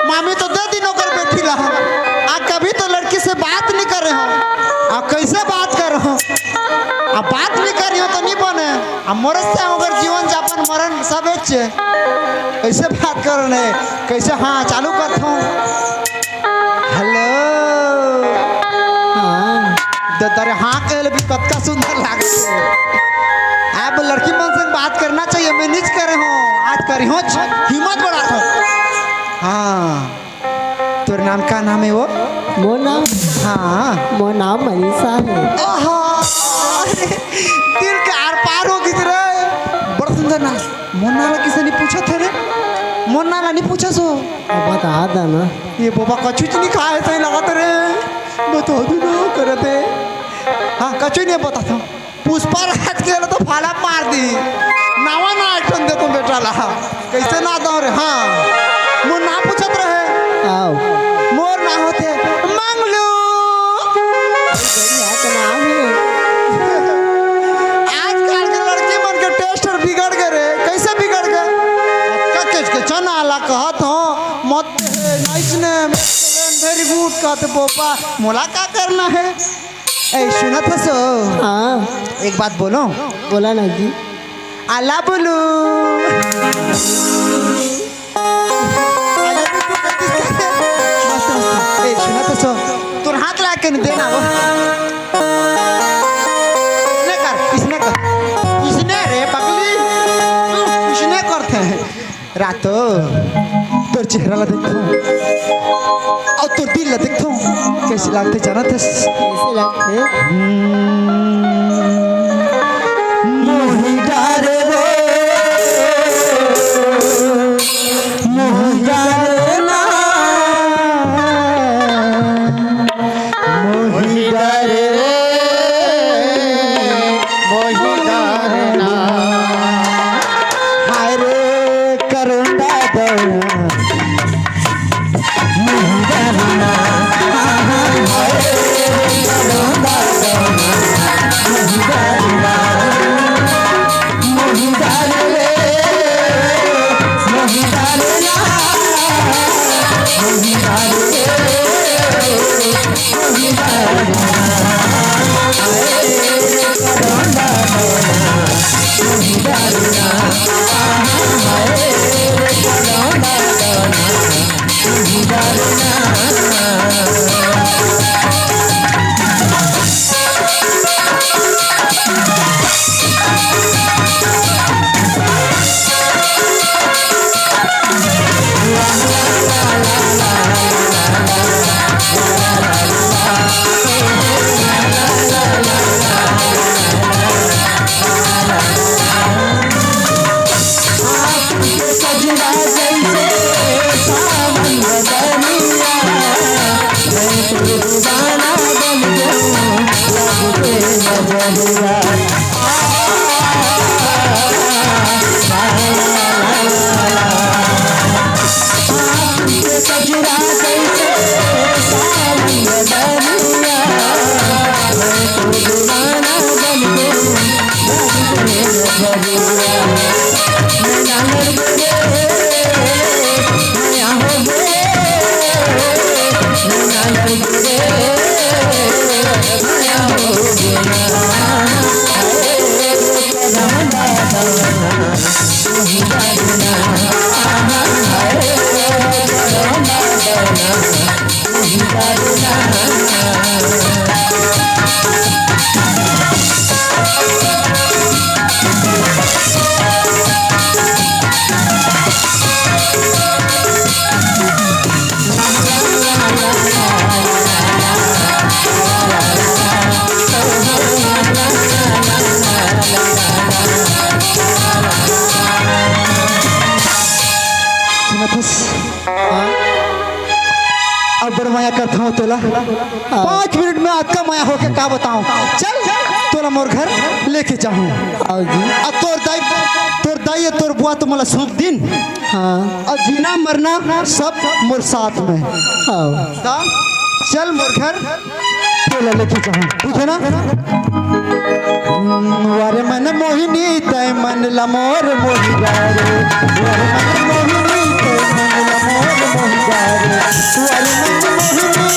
मामी तो दे दिन ओकर बेटी ला। आ कभी तो लड़की से बात नहीं करे हो। आ कैसे बात करे हो? आ बात नहीं करी हो तो नहीं बने। आ मोर से ओकर जीवन जापन मरण सब एक छे। कैसे बात करने? कैसे हाँ चालू करत हो? हेलो। हाँ। द-, दरे हाँ कहले भी कतका सुंदर लागत हे। अब लड़की मन से बात करना चाहिए, मैं निज करे हूँ, आज करी हूँ, हिम्मत बढ़ात हूँ। हाँ, तोर नाम का नाम है वो? मोर नाम? हाँ। मोर नाम मनीषा है। आहा, अरे, दिल के आर पार हो गई रे। बड़ा सुंदर नाम। मोर नाम ला किसे नहीं पूछा थे रे? मोर नाम ला नहीं पूछा सो। अब बता दा ना। ये बोबा कछु च नहीं खाए सही लागत रे। बता दो ना करते। हाँ, कछु नहीं बता था। पुष्पा राज के ला तो फाला मार दी। नवा ना action दे तुम बेटा ला। कैसे ना दो रे? हाँ। मोर ना पूछत रहे। आओ। मोर ना होते। मंगलू। बढ़िया तो नाम है। आजकल के लड़की मन के taste बिगड़ गए रे। कैसे बिगड़ गए? अब का के, के चना ला कह Nice name, excellent, very good, का तो बोपा, मोला का करना है? ए, सुनत हस ओ? हाँ। एक बात बोलो। बोला ना जी। आला बोलो। आला बोलो। मस्त, मस्त। ए, सुनत हस ओ? तोर हाथ ला के देना वो। इसने कर, इसने कर। इसने रे पगली। इसने करथे। रातो तोर चेहरा ला देखथों अउ तोर दिल ला देखथों, कइसे लागथे जानत हस? कइसे लागथे? हम्म, मोहि डारे वो, मोहि डारे ना। मोहि डारे रे, मोहि डारे ना। हाय रे करोंदा दौना, मोहि डारे ना। हाय रे करोंदा दौना, मोहि डारे ना। मोहि डारे रे, मोहि डारे ना। मोहि डारे रे। सुनत हस? हाँ। अब्बड़ मया करत हंव तोला। हाँ। पाँच मिनट में अतका मया होके का बतावं। चल, तोला मोर घर लेके जाहूं। आओ जी। अउ तोर दाई, तोर दाई अउ तोर बुआ तो मोला सौंप दिन। हाँ। अउ जीना मरना सब मोर साथ में। आओ। त चल मोर घर, तोला लेके जाहूं, ठीक है ना? हम्म, वर मन मोहिनी तै मन ला मोर मोहि जा रे। वर मन मोहिनी तै मन ला मोर मोहि जा रे। वर मन मोहिनी